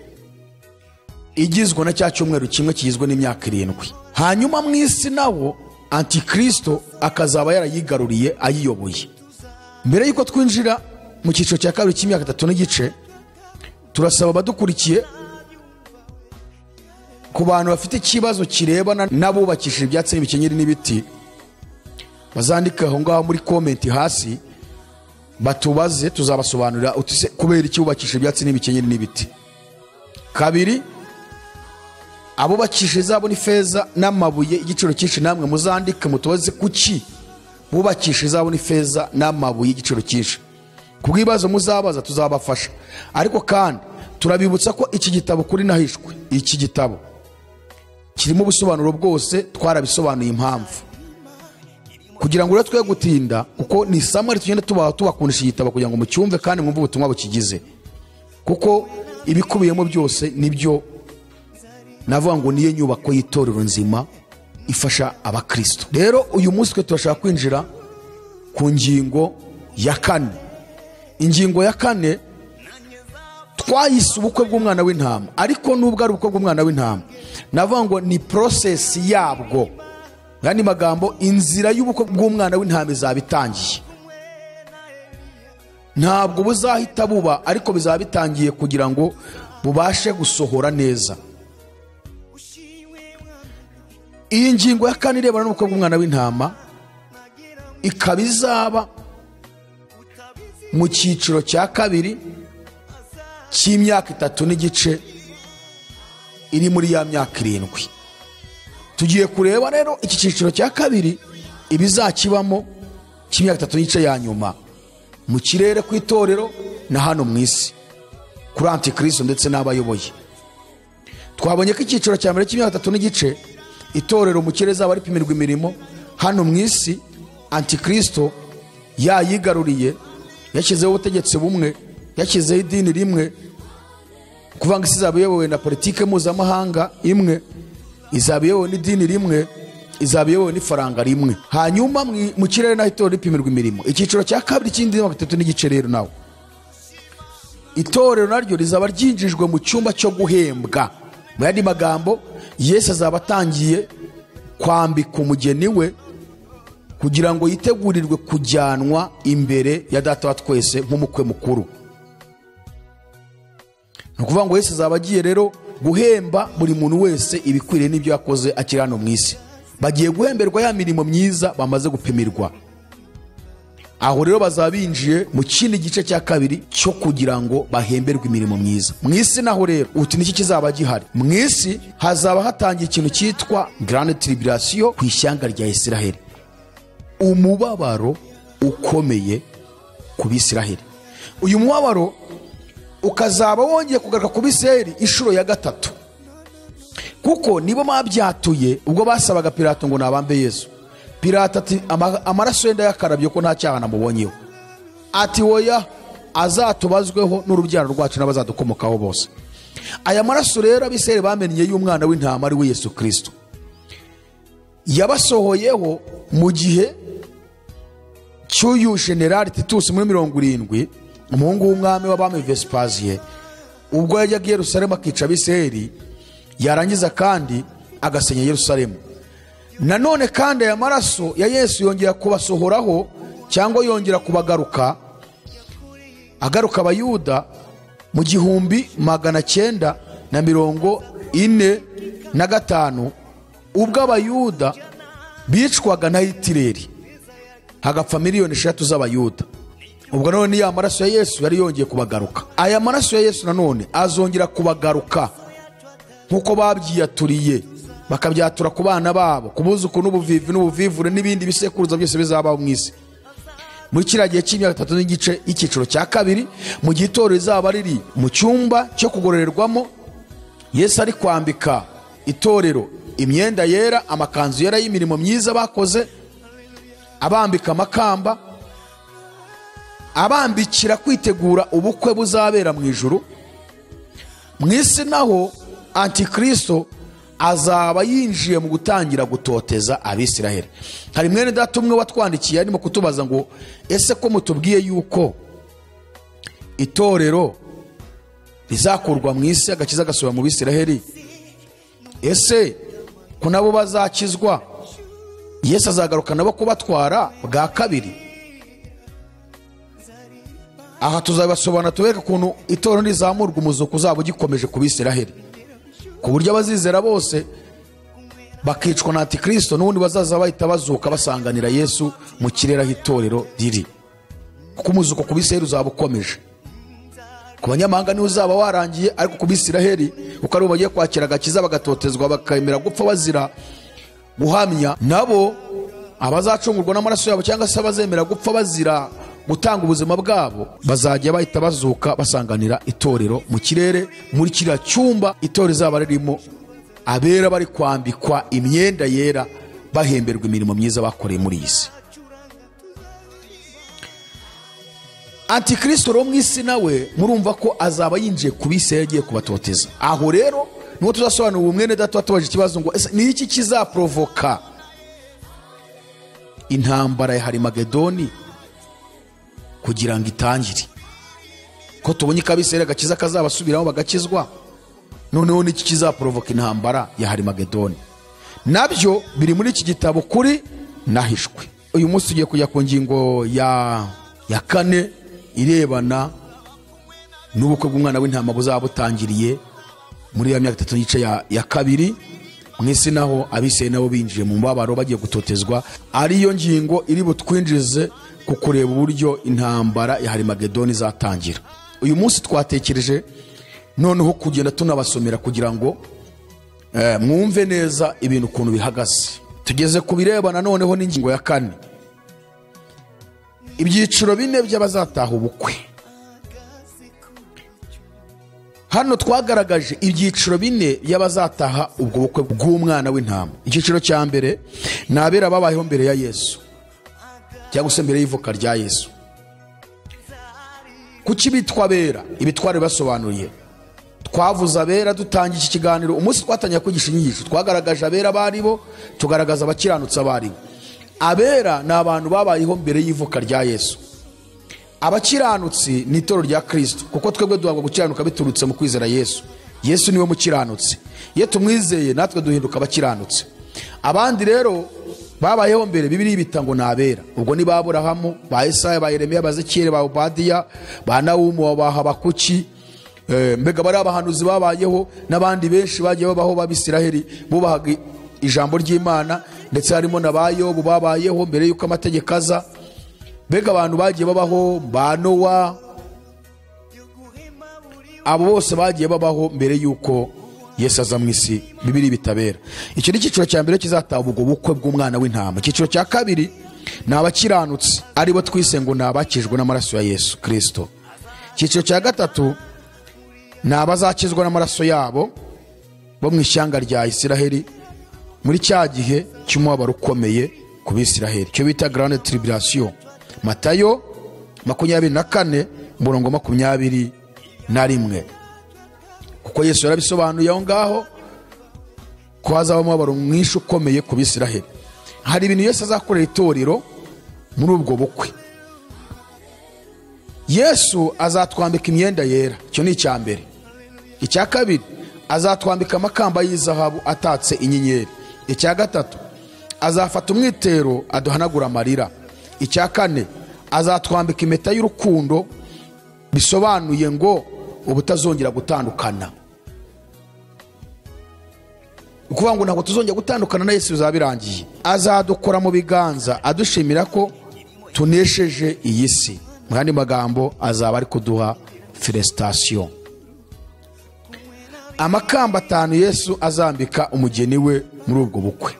igizwe na cya cyumweru kimwe kigizwe n'imyaka 7. Hanyuma mu isi nawo Antikristo akazaba yarayigaruriye ayiyoboye. Mbere yuko twinjira mu cyiciro cya kabiri cy'imyaka 3 n'igice, turasaba abadukurikiye ku bantu bafite ikibazo kirebana n'abubakishije ibyatsi n'ibikenyeri n'ibiti, bazandike aho ngaho muri comment hasi batubaze, tuzabasobanurira utise kubera iki bubakishije ibyatsi n'ibikenyeri n'ibiti. Kabiri, abubakishije izahabu n'ifeza n'amabuye igiciro cyinshi, namwe muzandike mutubaze kuki bubakishije izahabu n'ifeza n'amabuye igiciro cyinshi. Kubw'ibibazo muzabaza tuzabafasha. Ariko kandi turabibutsa ko iki gitabo kuri nahishwe, iki gitabo kirimo ubusobanuro bwose, twarabisobanuye impamvu kugira ngo twe gutinda, kuko ni samari tugenda tubakundisha igitabo kugira ngo mucyumve kandi mwumve ubutumwa bukigize, kuko ibikubiyemo byose nibyo navuga ngo niyo nyubako y'itorero nzima ifasha abakristo. Rero uyu munsi twe turashaka kwinjira ku ngingo ya kane. Ingingo ya kane twayise ubukwe bw'umwana w'intama, ariko nubwo ari ubukwe bw'umwana w'intama navuga ngo ni process yabwo. Yandi magambo, inzira y'ubukwe bw'umwana w'intama izaba itangiye. Ntabwo buzahita buba, ariko bizaba bitangiye kugira ngo bubashe gusohora neza. Iyi ngingo ya kane irebana n'ubukwe bw'umwana w'intama ikaba izaba mu cyiciro cya kabiri cy'imyaka 3.5 iri muri ya myaka 7. Tugiye kureba rero iki cyiciro cya kabiri ibizakibamo cy'imyaka 3.5 ya nyuma mu kirere ku itorero na hano mu isi kuri Antikristo ndetse n'abayoboye. Twabonye ko icyiciro cya mbere cy'imyaka 3.5 itorero mu kirere zaba ripimirwa imirimo, hano mu isi Antikristo yayigaruriye, yashyizeho ubutegetsi bumwe, yashyizeho idini rimwe, kuvanga isi izaba iyobowe na politike mpuzamahanga imwe, izaba iyobowe n'idini rimwe, izaba iyobowe n'ifaranga rimwe. Hanyuma mu kirere naho itorero ripimirwa imirimo. Icyiciro cya kabiri cy'indi myaka 3.5 rero nawe itorero naryo rizaba ryinjijwe mu cyumba cyo guhembwa. Mu yandi magambo, Yesu azaba atangiye kwambika umugeni we kugira ngo yitegurirwe kujyanwa imbere ya Data wa twese nk'umukwe mukuru. Ni ukuvuga ngo Yesu azaba agiye rero guhemba buri muntu wese ibikwiriye n'ibyo yakoze akiri hano mu isi. Bagiye guhemberwa ya mirimo myiza bamaze gupimirwa. Aho rero bazaba binjiye mu kindi gice cya kabiri cyo kugira ngo bahemberwe imirimo myiza. Mu isi naho rero uti niki kizaba gihari? Mu isi hazaba hatangiye ikintu cyitwa Grande Tribulation ku ishyanga rya Isiraheli. Umubabaro ukomeye ku Bisiraheli. Uyu mubabaro ukazaba wongeye kugaruka ku Bisiraheli inshuro ya 3. Kuko nibo babyatuye ubwo basabaga Pilato ngo nabambe Yesu. Pilato ati amaraso yenda yakarabye ko nta cyaha namubonyeho. Ati oya, azatubazweho n'urubyaro rwacu n'abazadukomokaho bose. Aya maraso rero Abisirayeli bamennye y'umwana w'intama ari we Yesu Kristo, yabasohoyeho mu gihe cy'uyu General Titus muri 70, umuhungu w'umwami w'abami Vespasien, ubwo yajyaga i Yerusalemu akica Abisirayeli, yarangiza kandi agasenya Yerusalemu. Nanone kandi aya maraso ya Yesu yongera kubasohoraho cyangwa yongera kubagaruka, agaruka Abayuda mu 1945, ubwo Abayuda bicwaga na Hitler hagapfa miliyoni 3 z'Abayuda. Ubwo none ya maraso ya Yesu yari yongeye kubagaruka. Aya maraso ya Yesu nanone azongera kubagaruka nkuko babyiyaturiye, bakabyatura ku bana babo, kubuzuku n'ubuvivi n'ubuvivure n'ibindi bisekuruza byose bizabaho mu isi. Muri kiriya gihe cy'imyaka 3.5 icyiciro cya kabiri, mu gihe itorero rizaba riri mu cyumba cyo kugororerwamo, Yesu ari kwambika itorero imyenda yera, amakanzu yera y'imirimo myiza bakoze, abambika amakamba, abambikira kwitegura ubukwe buzabera mu ijuru. Mu isi naho Antikristo azaba yinjiye mu gutangira gutoteza Abisiraheli. Hari mwene data umwe watwandikiye arimo kutubaza ngo ese ko mutubwiye yuko itorero rizakurwa mu isi agakiza gasubira mu Bisiraheli, ese ko nabo bazakizwa Yesu azagaruka nabo kubatwara bwa kabiri? Aha tuzabasobanura tubereke ukuntu itorero rizamurwa umuzuko uzaba ugikomeje ku Bisiraheli, ku buryo abazizera bose bakicwa na Antikristo n'ubundi bazaza bahita bazuka basanganira Yesu mu kirere aho itorero riri. Kuko umuzuko ku Bisiraheli uzaba ukomeje. Ku banyamahanga niho uzaba warangiye, ariko ku Bisiraheli uko ari bo bagiye kwakira agakiza bagatotezwa bakemera gupfa bazira guhamya, nabo abazacungurwa n'amaraso yabo cyangwa se abazemera gupfa bazira gutanga ubuzima bwabo bazajya bahita bazuka basanganira itorero mu kirere, muri kiriya cyumba itorero izaba ririmo abera bari kwambikwa imyenda yera, bahemberwa imirimo myiza bakoreye muri iyi si. Antikristo ro mu isi nawe murumva ko azaba yinjiye ku bisi yagiye kubatoteza. Aho rero Nuko tuzasobanura ubu mwene data watubaje ikibazo ngo ese ni iki kizaprovoka intambara ya Harimagedoni kugira ngo itangire, ko tubonye kabisera agakiza kazabasubiraho bagakizwa, noneho niki kizaprovoka intambara ya Harimagedoni? Nabyo biri muri iki gitabo kuri nahishwe. Uyu munsi tugiye kujya ku ngingo ya kane irebana n'ubukwe bw'umwana w'intama buzaba butangiriye muri ya myaka 3 n'igice ya kabiri mu isi, naho abiseye nabo binjiye mu mubabaro bagiye gutotezwa. Ariyo ngingo iri butwinjize ku kureba uburyo intambara ya Harimagedoni izatangira. Uyu munsi twatekereje noneho kugenda tunabasomera kugira ngo mwumve neza ibintu ukuntu bihagaze. Tugeze ku birebana noneho n'ingingo ya kane, ibyiciro bine by'abazataha ubukwe. Hano twagaragaje ibyiciro bine by'abazataha ubwo bukwe bw'umwana w'intama. Icyiciro cya mbere ni abera babayeho mbere ya Yesu, cyangwa se mbere y'ivuka rya Yesu. Kuki bitwa abera? Ibitware basobanuriye. Twavuze abera dutangiye iki kiganiro. Umunsi twatangiye kwigisha inyigisho twagaragaje abera baribo, tugaragaza abakiranutsi abaribo. Abera ni abantu babayeho mbere y'ivuka rya Yesu. Abakiranutsi ni itorero rya Kristo, kuko twebwe duhabwa gukiranuka biturutse mu kwizera Yesu. Yesu niwe mukiranutsi, iyo tumwizeye natwe duhinduka abakiranutsi. Abandi rero babayeho mbere Bibiliya ibita ngo ni abera. Ubwo ni ba Aburahamu, ba Isaya, ba Yeremiya, ba Ezekiyeli, ba Obadiya, ba Nawumu, ba Habakuki, mbega bari abahanuzi babayeho n'abandi benshi bagiye babaho b'Abisiraheli bubahaga ijambo ry'Imana, ndetse harimo na ba Yobu babayeho mbere y'uko amategeko aza. Mbega abantu bagiye babaho, ba Nowa, abo bose bagiye babaho mbere y'uko Yesu aza mu isi. Bibiliya bitabera. Icyo ni icyiciro cya mbere kizataha ubwo bukwe bw'umwana w'intama. Icyiciro cya kabiri ni abakiranutsi, aribo twise ngo ni abakijwe n'amaraso ya Yesu Kristo. Icyiciro cya gatatu ni abazakizwa n'amaraso yabo bo mu ishyanga rya Isiraheli muri cya gihe cy'umubabaro ukomeye ku Bisiraheli, icyo bita Grande Tribulation. Matayo 24 umurongo 21. Kuko Yesu yarabisobanuye aho ngaho ko hazaba umubabaro mwinshi ukomeye ku Bisiraheli. Hari ibintu Yesu azakorera itorero muri ubwo bukwe. Yesu azatwambika imyenda yera, icyo ni icya mbere. Icya kabiri, azatwambika amakamba y'izahabu atatse inyenyeri. Icya gatatu, azafata umwitero aduhanagura amarira. Icya kane, azatwambika impeta y'urukundo, bisobanuye ngo ubutazongera gutandukana. Ukuvuga ngo ntabwo tuzongera gutandukana na Yesu bizaba birangiye. Azadukora mu biganza adushimira ko tunesheje iyi si. Mu yandi magambo azaba ari kuduha felicitation. Amakamba 5 Yesu azambika umugeni we muri ubwo bukwe.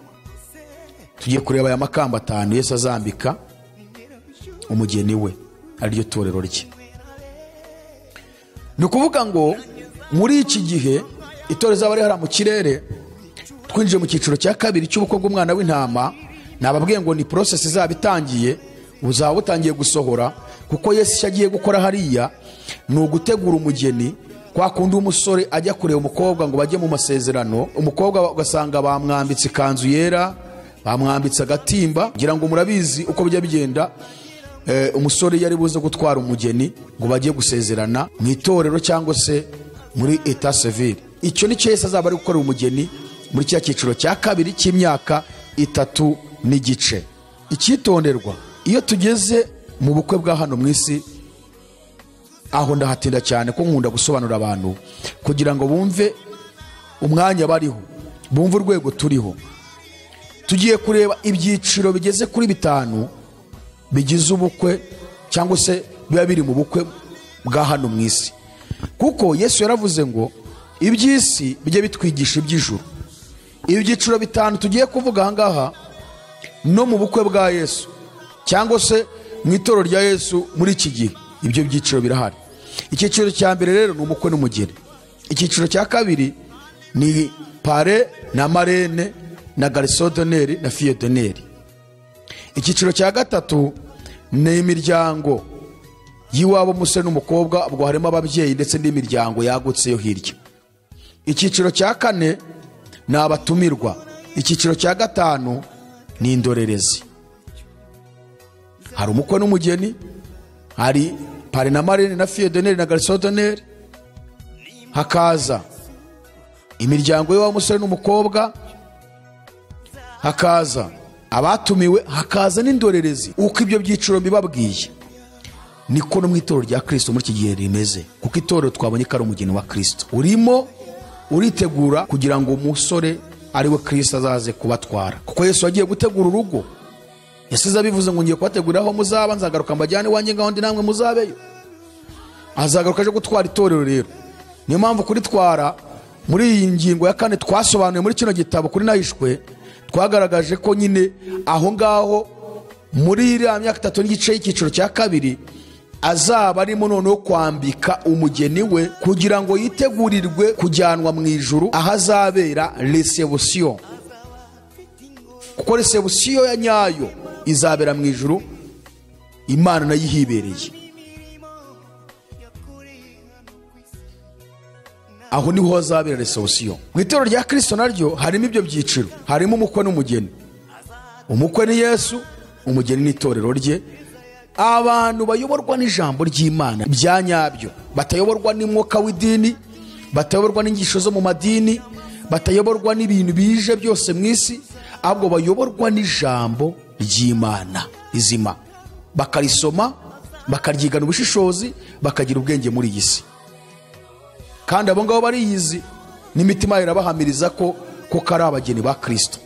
Tugiye kureba aya makamba 5 Yesu azambika umugeni we, ariryo torero rye. Ni ukuvuga ngo muri iki gihe itorero rizaba riri mu kirere, twinjiye mu cyiciro cya kabiri cy'ubukwe bw'umwana w'intama. Nababwiye ngo ni process izaba itangiye, buzaba butangiye gusohora, kuko Yesu icyo agiye gukora hariya ni ugutegura umugeni. Kwa kundi umusore ajya kureba umukobwa ngo bajye mu masezerano, umukobwa ugasanga bamwambitse ikanzu yera, bamwambitse agatimba, ngira ngo murabizi uko bijya bigenda. Umusore yari buze gutwara umugeni ngo bajye gusezerana mu itorero cyangwa se muri etat civil. Icyo ni cyo Yesu azaba ari gukorera umugeni muri cya cyiciro cya kabiri cy'imyaka 3 n'igice. Icyitonderwa, iyo tugeze mu bukwe bwa hano mu isi, aho ndahatinda cyane ko nkunda gusobanura abantu kugira ngo bumve umwanya bariho, bumve urwego turiho. Tugiye kureba ibyiciro bigeze kuri 5 bigize ubukwe cyangwa se biba biri mu bukwe bwa hano mu isi. Kuko Yesu yaravuze ngo iby'isi bijye bitwigisha iby'ijuru. Ibyiciro 5 tugiye kuvuga aha ngaha no mu bukwe bwa Yesu cyangwa se mu itorero rya Yesu muri iki gihe, ibyo byiciro birahari. Icyiciro cya mbere rero ni umukwe n'umugeni. Icyiciro cya kabiri ni pare na marene na garçon d'honneur na fille d'honneur. Icyiciro cya gatatu ni imiryango y'iwabo umusore n'umukobwa, ubwo harimo ababyeyi ndetse n'imiryango yagutse yo hirya. Icyiciro cya kane ni abatumirwa. Icyiciro cya gatanu ni indorerezi. Hari umukwe n'umugeni, hari parrain na marraine na fille d'honneur na garçon d'honneur, hakaza imiryango y'uwo musore n'umukobwa, hakaza abatumiwe, hakaza n'indorerezi. Uko ibyo byiciro mbibabwiye niko no mu itorero rya Kristo muri iki gihe rimeze, kuko itorero twabonye ko ari umugeni wa Kristo urimo uritegura kugira ngo umusore ari we Kristo azaze kubatwara. Kuko Yesu agiye gutegura urugo, yasize abivuze ngo ngiye kubategurira aho muzaba, nzagaruka mbajyane iwanjye ngaho ndi namwe muzabeyo. Azagaruka aje gutwara itorero. Rero niyo mpamvu kuritwara muri iyi ngingo ya kane twasobanuye muri kino gitabo kuri Nahishwe, twagaragaje ko nyine aho ngaho muri iriya myaka 3.5 y'icyiciro cya kabiri azaba arimo noneho kwambika umugeni we kugira ngo yitegurirwe kujyanwa mu ijuru ahazabera reception. Kuko reception ya nyayo izabera mu ijuru, Imana nayo ihibereye. Aho niho hazabera reception. Mu itorero rya Kristo naryo harimo ibyo byiciro, harimo umukwe n'umugeni. Umukwe ni Yesu, umugeni ni itorero rye. Abantu bayoborwa n'ijambo ry'Imana bya nyabyo, batayoborwa n'umwuka w'idini, batayoborwa n'inyigisho zo mu madini, batayoborwa n'ibintu bije byose mu isi, ahubwo bayoborwa n'ijambo ry'Imana rizima, bakarisoma, bakaryigana ubushishozi, bakagira ubwenge muri iyi si. Kandi abo ngabo bariyizi n'imitima irabahamiriza ko ari abageni ba Kristo,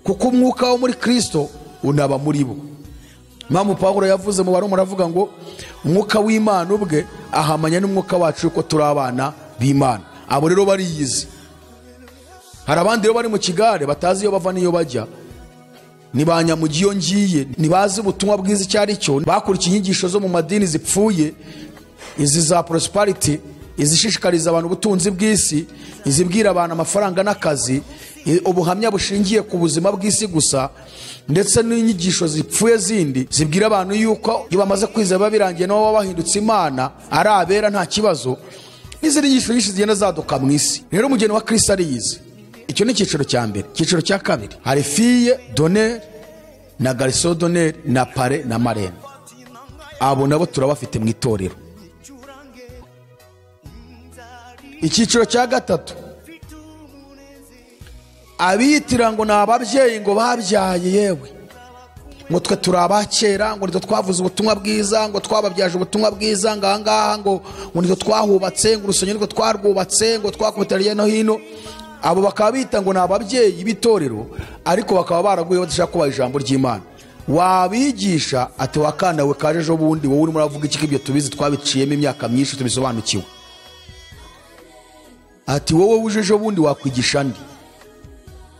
kuko umwuka wo muri Kristo unaba muri bo. Mpamvu Pawulo yavuze mu Baroma aravuga ngo umwuka w'Imana ubwe ahamanya n'umwuka wacu yuko turi abana b'Imana. Abo rero bariyizi. Hari abandi rero bari mu kigare batazi iyo bava n'iyo bajya, ni ba nyamugi iyo ngiye, ntibazi ubutumwa bwiza icyo ari cyo, bakurikiye inyigisho zo mu madini zipfuye, izi za prosperity, izishishikariza abantu ubutunzi bw'isi, izibwira abantu amafaranga n'akazi, ubuhamya bushingiye ku buzima bw'isi gusa, ndetse n'inyigisho zipfuye zindi zibwira abantu yuko iyo bamaze kwizera babirangiye nabo bahindutse Imana ari abera nta kibazo, n'izindi nyigisho nyinshi zigenda zaduka mu isi. Rero umugeni wa Kristo ariyizi. Icyo ni icyiciro cya mbere. Icyiciro cya kabiri hari fille d'honneur na garçon d'honneur na parrain na marraine. Abo nabo turabafite mu itorero. Icyiciro cya gatatu, abitira ngo ni ababyeyi ngo babyaye, yewe ngo twe turi abakera, ngo nitwe twavuze ubutumwa bwiza, ngo twababyaje ubutumwa bwiza, ngo ahangaha ngo nitwe twahubatse, ngo urusengero nitwe twarwubatse, ngo twakubita hirya no hino. Abo bakaba bita ngo ni ababyeyi b'itorero, ariko bakaba baraguye badashaka kubaha ijambo ry'Imana. Wabigisha ati wakanda we kaje ejo bundi, wowe urimo uravuga iki ibyo tubizi twabiciyemo imyaka myinshi tubisobanukiwe. Ati wowe uje ejo bundi wakwigisha ndi.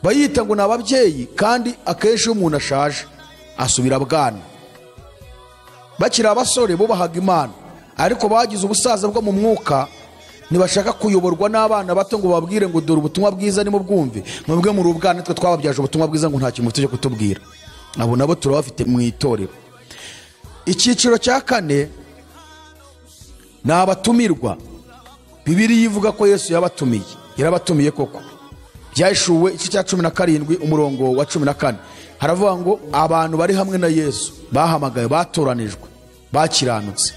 Bayita ngo ni ababyeyi, kandi akenshi iyo umuntu ashaje asubira bwana. Bakiri abasore bubahaga Imana, ariko bagize ubusaza bwo mu mwuka, ntibashaka kuyoborwa n'abana bato ngo babwire ngo dore ubutumwa bwiza nimubwumve, mwebwe muri ubwana twe twababyaje ubutumwa bwiza ngo nta kintu mufite cyo kutubwira. Abo nabo turabafite mu itorero. Icyiciro cya kane ni abatumirwa. Bibiliya ivuga ko Yesu yabatumiye, yarabatumiye koko. Byahishuwe igice cya 17 umurongo wa 14 haravuga ngo abantu bari hamwe na Yesu bahamagawe, batoranijwe, bakiranutse,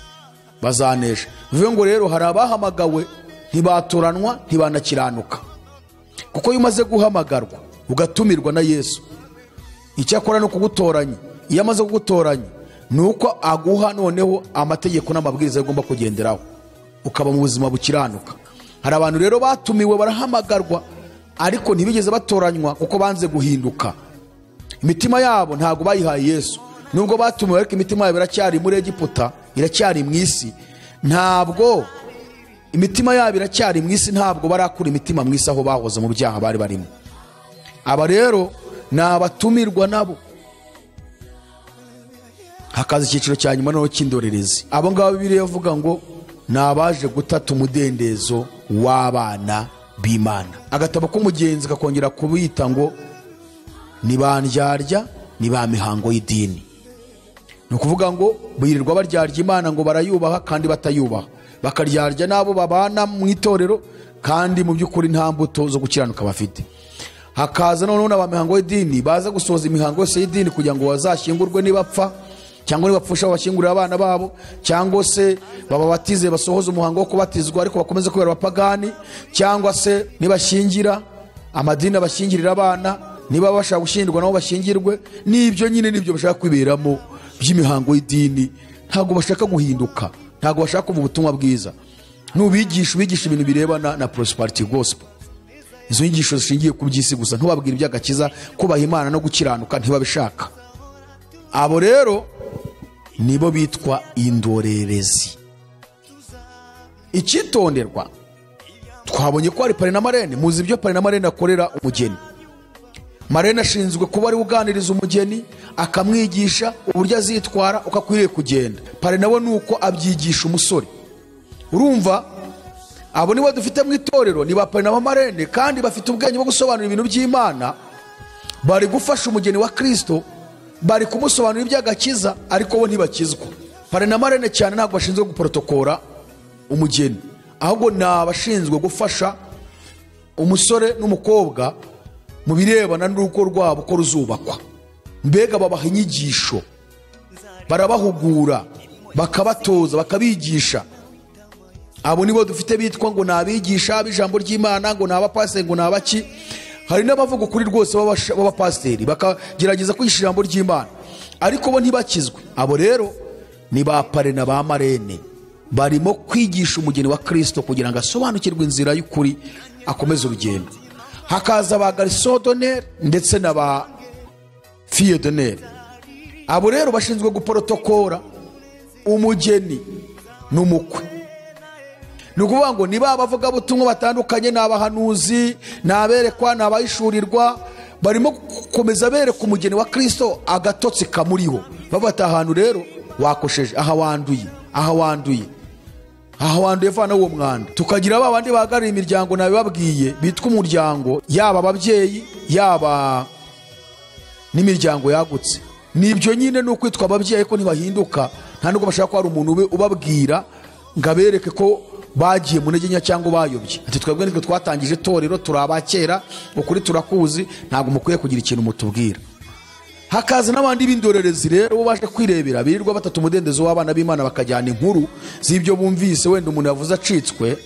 bazanesha. Bivuze ngo rero hari abahamagawe ntibatoranwa, ntibanakiranuka. Kuko iyo umaze guhamagarwa ugatumirwa na Yesu, icyo akora ni ukugutoranya. Iyo amaze kugutoranya ni uko aguha noneho amategeko n'amabwiriza agomba kugenderaho, ukaba mu buzima bukiranuka. Hari abantu rero batumiwe barahamagarwa, ariko ntibigeze batoranywa kuko banze guhinduka. Imitima yabo ntabwo bayihaye Yesu. Nubwo batumiwe ariko imitima yabo iracyari muri Egiputa, iracyari mu isi. Ntabwo imitima yabo iracyari mu isi, ntabwo barakura imitima mu isi aho bahoze mu byaha bari barimo. Aba rero ni abatumirwa nabo. Hakaza icyiciro cya nyuma noneho cy'indorerezi. Abo ngabo Bibiliya ivuga ngo ni abaje gutata umudendezo w'abana b'Imana. Agatabo k'umugenzi kakongera kubita ngo ni ba ndyarya, ni ba mihango y'idini. Ni ukuvuga ngo birirwa baryarya Imana ngo barayubaha kandi batayubaha, bakaryarya n'abo babana mu itorero kandi mu by'ukuri nta mbuto zo gukiranuka bafite. Hakaza noneho n'abamihango y'idini baza gusohoza imihango yose y'idini kugira ngo bazashyingurwe nibapfa, cyangwa nibapfusha babashyingurire abana babo, cyangwa se bababatize basohoze umuhango wo kubatizwa ariko bakomeze kubera abapagani, cyangwa se nibashyingira amadini abashyingirira abana, niba bashaka gushyingirwa nabo bashyingirwe. Nibyo nyine nibyo bashaka kwiberamo by'imihango y'idini. Ntabwo bashaka guhinduka, ntabwo bashaka kumva ubutumwa bwiza. Nubigisha ubigisha ibintu birebana na prosperity gospel, izo nyigisho zishingiye ku by'isi gusa, ntubabwire iby'agakiza, kubaha Imana no gukiranuka, ntibabishaka. Abo rero nibo bitwa indorerezi. Icyitonderwa, twabonye ko hari pare na marene. Muzi ibyo pare na marene akorera umugeni. Marene ashinzwe kuba ari uganiriza umugeni, akamwigisha uburyo azitwara uko akwiriye kugenda. Pare nawe ni uko abyigisha umusore. Urumva abo nibo dufite mu itorero, ni ba pare na marene, kandi bafite ubwenge bwo gusobanura ibintu by'Imana. Bari gufasha umugeni wa Kristo, bari kumusobanurira iby'agakiza, ariko bo ntibakizwa. Pare na marene cyane ntabwo bashinzwe guprotokora umugeni, ahubwo ni abashinzwe gufasha umusore n'umukobwa mu birebana n'urugo rwabo ko ruzubakwa. Mbega babaha inyigisho, barabahugura, bakabatoza, bakabigisha. Abo nibo dufite bitwa ngo ni abigisha b'ijambo ry'Imana, ngo ni abapasiteri, ngo ni abaki. Hari n'abavuga ukuri rwose b'abapasiteri bakagerageza kwigisha ijambo ry'Imana, ariko bo ntibakizwe. Abo rero ni ba pare na ba marene, barimo kwigisha umugeni wa Kristo kugira ngo asobanukirwe inzira y'ukuri, akomeze urugendo. Hakaza ba garçon d'honneur ndetse na ba fille d'honneur. Abo rero bashinzwe guprotokora umugeni n'umukwe. Ni ukuvuga ngo niba abavugabutumwa batandukanye, ni abahanuzi, ni aberekwa, ni abahishurirwa, barimo gukomeza bereka umugeni wa Kristo agatotsi kamuriho. Bavuga ahantu rero wakosheje, aha wanduye, aha wanduye, aha wanduye, vana uwo mwanda. Tukagira ba bandi bahagarariye imiryango nabibabwiye bitwa umuryango, yaba ababyeyi yaba n'imiryango yagutse. Nibyo nyine ni ukwitwa ababyeyi ko ntibahinduka, nta nubwo bashaka ko hari umuntu ubabwira ngo abereke ko bagiye mu ntege nke cyangwa bayobye. Ati twebwe nitwe twatangije itorero, turi abakera, ukuri turakuzi, ntabwo mukwiye kugira ikintu mutubwira. Hakaza n'abandi b'indorerezi rero bo baje kwirebera, birirwa batatu umudendezo w'abana b'Imana, bakajyana inkuru z'ibyo bumvise, wenda umuntu yavuze acitswe.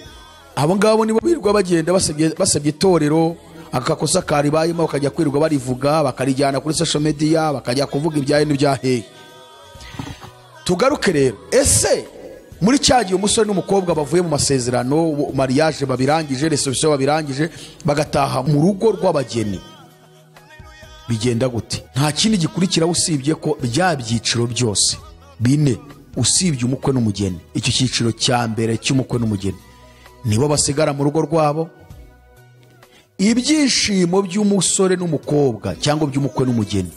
Abo ngabo nibo birirwa bagenda basebye itorero, akakosa karibayemo bakajya kwirirwa barivuga, bakarijyana kuri social media, bakajya kuvuga ibyaye n'ibyahehe. Tugaruke rero, ese muri cya gihe umusore n'umukobwa bavuye mu masezerano, mariage babirangije, reception babirangije, bagataha mu rugo rw'abageni, bigenda gute? Nta kindi gikurikira usibye ko bya byiciro byose bine, usibye umukwe n'umugeni. Icyo cyiciro cya mbere cy'umukwe n'umugeni nibo basigara mu rugo rwabo. Ibyishimo by'umusore n'umukobwa cyangwa by'umukwe n'umugeni,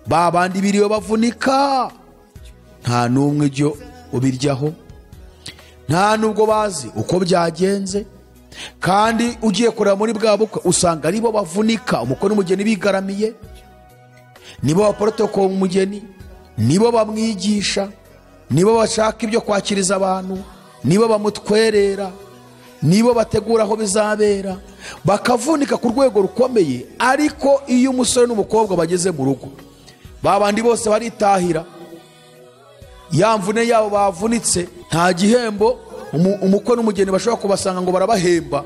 ba bandi biriwe bavunika, nta n'umwe ibyo ubiryaho, nta nubwo bazi uko byagenze. Kandi ugiye kureba muri bwa bukwe usanga aribo bavunika, umukwe n'umugeni bigaramiye, nibo baprotokora umugeni, nibo bamwigisha, nibo bashaka ibyo kwakiriza abantu, nibo bamutwerera, nibo bategura aho bizabera, bakavunika ku rwego rukomeye. Ariko iyo umusore n'umukobwa bageze mu rugo, babandi bose baritahira, ya mvune yabo bavunitse, nta gihembo umukwe n'umugeni bashobora kubasanga ngo barabahemba,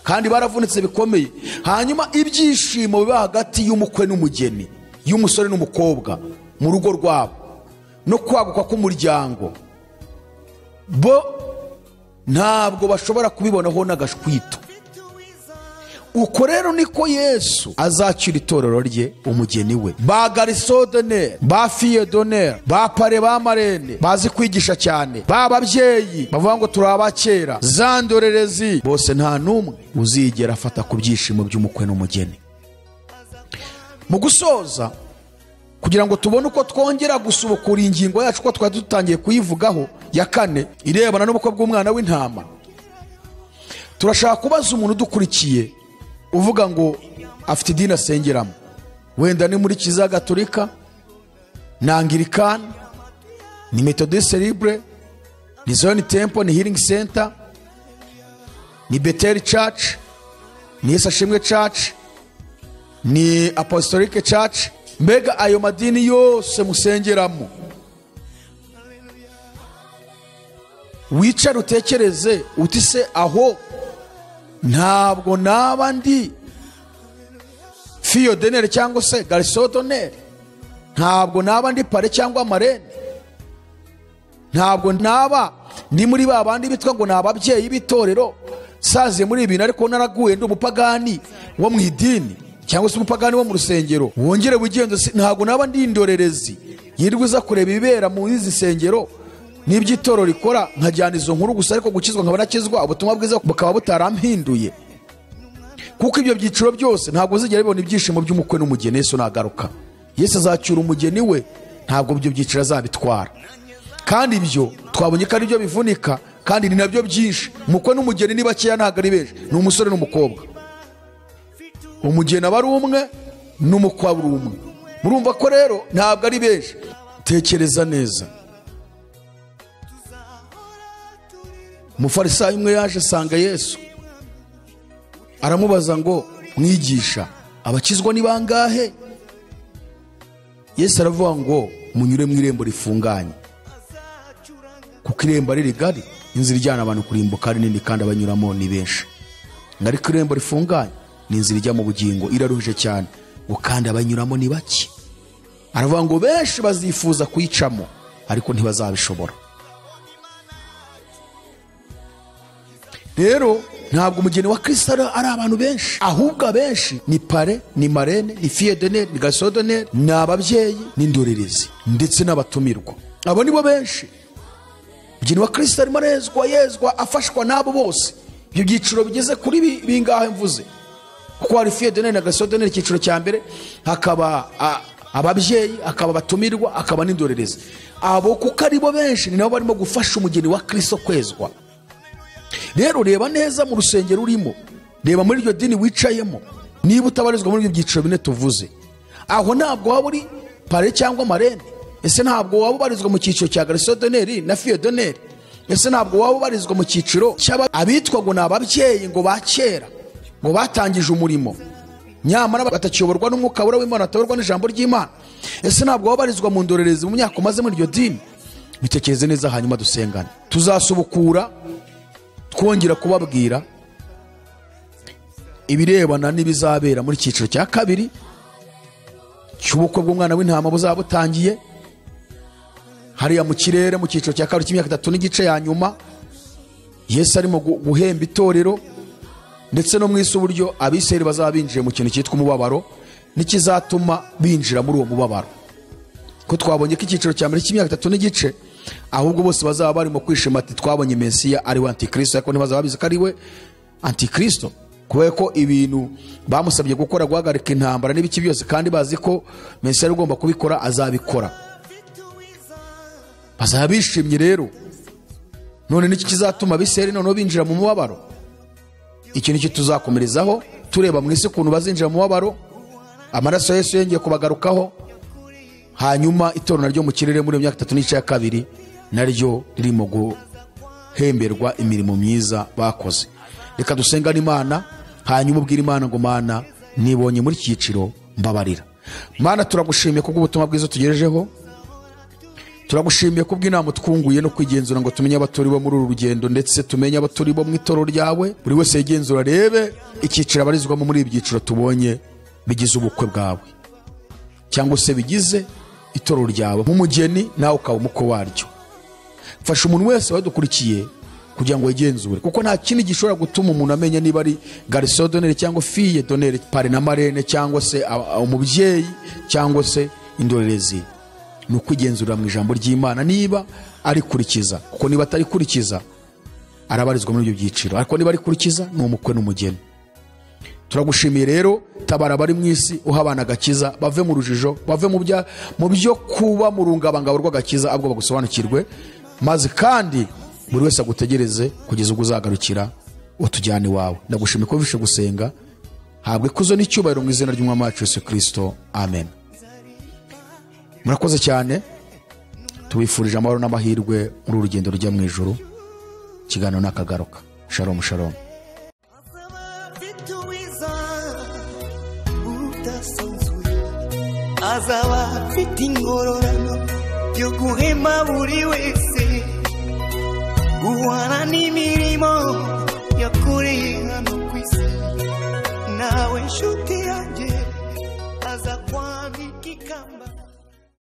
kandi baravunitse bikomeye. Hanyuma ibyishimo biba hagati y'umukwe n'umugeni, y'umusore n'umukobwa mu rugo rwabo, no kwaguka k'umuryango, bo ntabwo bashobora kubibonaho n'agashwito. Uko rero niko Yesu azacira itorero rye umugeni we. Ba garçon d'honneur, ba fille d'honneur, ba pare, ba marene bazi kwigisha cyane, ba babyeyi bavuga ngo turi abakera, za ndorerezi, bose nta n'umwe uzigera afata ku byishimo by'umukwe n'umugeni. Mu gusoza, kugira ngo tubone uko twongera gusubukura ingingo yacu ko twari dutangiye kuyivugaho ya kane irebana n'ubukwe bw'umwana w'intama, turashaka kubaza umuntu udukurikiye uvuga ngo afite idini asengeramo, wenda ni muri Kiliziya Gatolika, ni Anglikani, ni Methodiste Libre, ni Zion Temple, ni Healing Center, Ni Bethel Church, ni Yesu Ashimwe Church, ni Apostolic Church, mbega ayo madini yose musengeramo. Wicare utekereze uti se aho ntabwo naba ndi fille d'honneur cyangwa se garçon d'honneur, ntabwo naba ndi pare cyangwa marene, ntabwo naba ndi muri ba bandi bitwa ngo ni ababyeyi b'itorero, saze muri ibintu ariko naraguye ndi umupagani wo mu idini cyangwa se umupagani wo mu rusengero. Wongere wigenze, ntabwo naba ndi indorerezi yirirwa iza kureba ibibera mu izi nsengero n'iby'itorero rikora, nkajyana izo nkuru gusa, ariko gukizwa nkaba nakizwa, ubutumwa bwiza bukaba butarampinduye. Kuko ibyo byiciro byose ntabwo uzigera bibona ibyishimo by'umukwe n'umugeni. Yesu nagaruka, Yesu azacyura umugeni we, ntabwo ibyo byiciro azabitwara. Kandi ibyo twabonye ko ari byo bivunika, kandi ni nabyo byinshi. Umukwe n'umugeni ni bakeya, ntabwo ari benshi, ni umusore n'umukobwa. Umugeni aba ari umwe n'umukwe aba ari umwe. Murumva ko rero ntabwo ari benshi. Tekereza neza. Umufarisayo umwe yaje asanga Yesu, aramubaza ngo mwigisha, abakizwa ni bangahe? Yesu aravuga ngo munyure mu irembo rifunganye, kuko irembo ari rigari, inzira ijyana abantu kurimbuka ari nini kandi abanyuramo ni benshi. Ariko irembo rifunganye ni inzira ijya mu bugingo, iraruhije cyane, ngo kandi abanyuramo ni bake. Aravuga ngo benshi bazifuza kuyicamo ariko ntibazabishobora. Rero ntabwo umugeni wa Kristo ari abantu benshi, ahubwo abenshi ni pare, ni marene, ni fille d'honneur, ni garçon d'honneur, ni ababyeyi n'indorerezi ndetse n'abatumirwa. Abo nibo benshi. Umugeni wa Kristo arimo arezwa, yezwa, afashwa n'abo bose. Ibyo byiciro bigeze kuri bingahe mvuze? Kuko hari fille d'honneur na garçon d'honneur icyiciro cya mbere, hakaba ababyeyi, hakaba abatumirwa, hakaba n'indorerezi. Abo kuko aribo benshi ni nabo barimo gufasha umugeni wa Kristo kwezwa. Rero reba neza mu rusengero urimo, reba muri iryo dini wicayemo, niba utabarizwa muri ibyo byiciro bine tuvuze, aho ntabwo waba uri pare cyangwa marene. Ese ntabwo waba ubarizwa mu cyiciro cya garçon d'honneur na fille d'honneur? Ese ntabwo waba ubarizwa mu cyiciro cy'abitwa ngo ni ababyeyi ngo ba kera, ngo batangije umurimo, nyamara batakiyoborwa n'umwuka wera w'Imana, batayoborwa n'ijambo ry'Imana? Ese ntabwo waba ubarizwa mu ndorerezi mu myaka umaze muri iryo dini? Bitekereze neza hanyuma dusengane. Tuzasubukura twongera kubabwira ibirebana n'ibizabera muri cyiciro cya kabiri cy'ubukwe bw'umwana w'intama buzaba butangiye hariya mu kirere, mu cyiciro cya kabiri cy'imyaka 3 n'igice ya nyuma. Yesu arimo guhemba itorero, ndetse no mu isi uburyo abisirayeli bazaba binjiye mu kintu cyitwa umubabaro n'ikizatuma binjira muri uwo mubabaro. Ko twabonye ko icyiciro cya mbere cy'imyaka 3 n'igice ahubwo bose bazaba barimo kwishima ati twabonye Mesiya ari we Antikristo, ariko ntibazaba babizi ko ari we Antikristo, kubera ko ibintu bamusabye gukora, guhagarika intambara n'ibiki byose, kandi bazi ko Mesiya ari ugomba kubikora, azabikora. Bazaba bishimye rero. None niki kizatuma abisirayeli noneho binjira mu mubabaro? Iki nicyo tuzakomerezaho tureba mu isi ukuntu bazinjira mu mubabaro, amaraso ya Yesu yongeye kubagarukaho, hanyuma itorero naryo mu kirere muri myaka 3 n'igice ya kabiri naryo ririmo guhemberwa imirimo myiza bakoze. Reka dusengane Imana, hanyuma ubwire Imana ngo Mana, nibonye muri cyiciro, mbabarira. Mana, turagushimiye kubw'ubutumwa bwiza tugejejeho, turagushimiye kubw'inama twunguye no kwigenzura ngo tumenye abaturi bo muri uru rugendo, ndetse tumenye abaturi bo mu itorero ryawe. Buri wese yigenzura arebe icyiciro abarizwamo muri ibi byiciro tubonye bigize ubukwe bwawe, cyangwa se bigize itorero ryawe nk'umugeni, nawe ukaba umukwe waryo. Fasha umuntu wese wadukurikiye kugira ngo yigenzure, kuko nta kindi gishobora gutuma umuntu amenya niba ari garçon d'honneur cyangwa fille d'honneur, pare na marene, cyangwa se umubyeyi, cyangwa se indorerezi, ni ukwigenzurira mu ijambo ry'Imana niba arikurikiza. Kuko niba atarikurikiza arabarizwa muri ibyo byiciro, ariko niba arikurikiza ni umukwe n'umugeni. Turagushimiye rero, tabara abari mu isi, uha abana agakiza, bave mu rujijo, bave mu byo kuba mu rungabangabo rw'agakiza, ahubwo bagusobanukirwe, maze kandi buri wese agutegereze kugeza ubwo uzagarukira utujyane iwawe. Ndagushimiye ko wumvise gusenga, habwe ikuzo n'icyubahiro mu izina ry'Umwami wacu Yesu Kristo, amen. Murakoze cyane, tubifurije amahoro n'amahirwe muri uru rugendo rujya mu ijuru. Ikiganiro nakagaruka. Shalom, shalom. Azaba afite ingororano yo guhema buri wese guhana n'imirimo yakoreye hano ku isi. Nawe nshuti yanjye aza kwambika ikamba.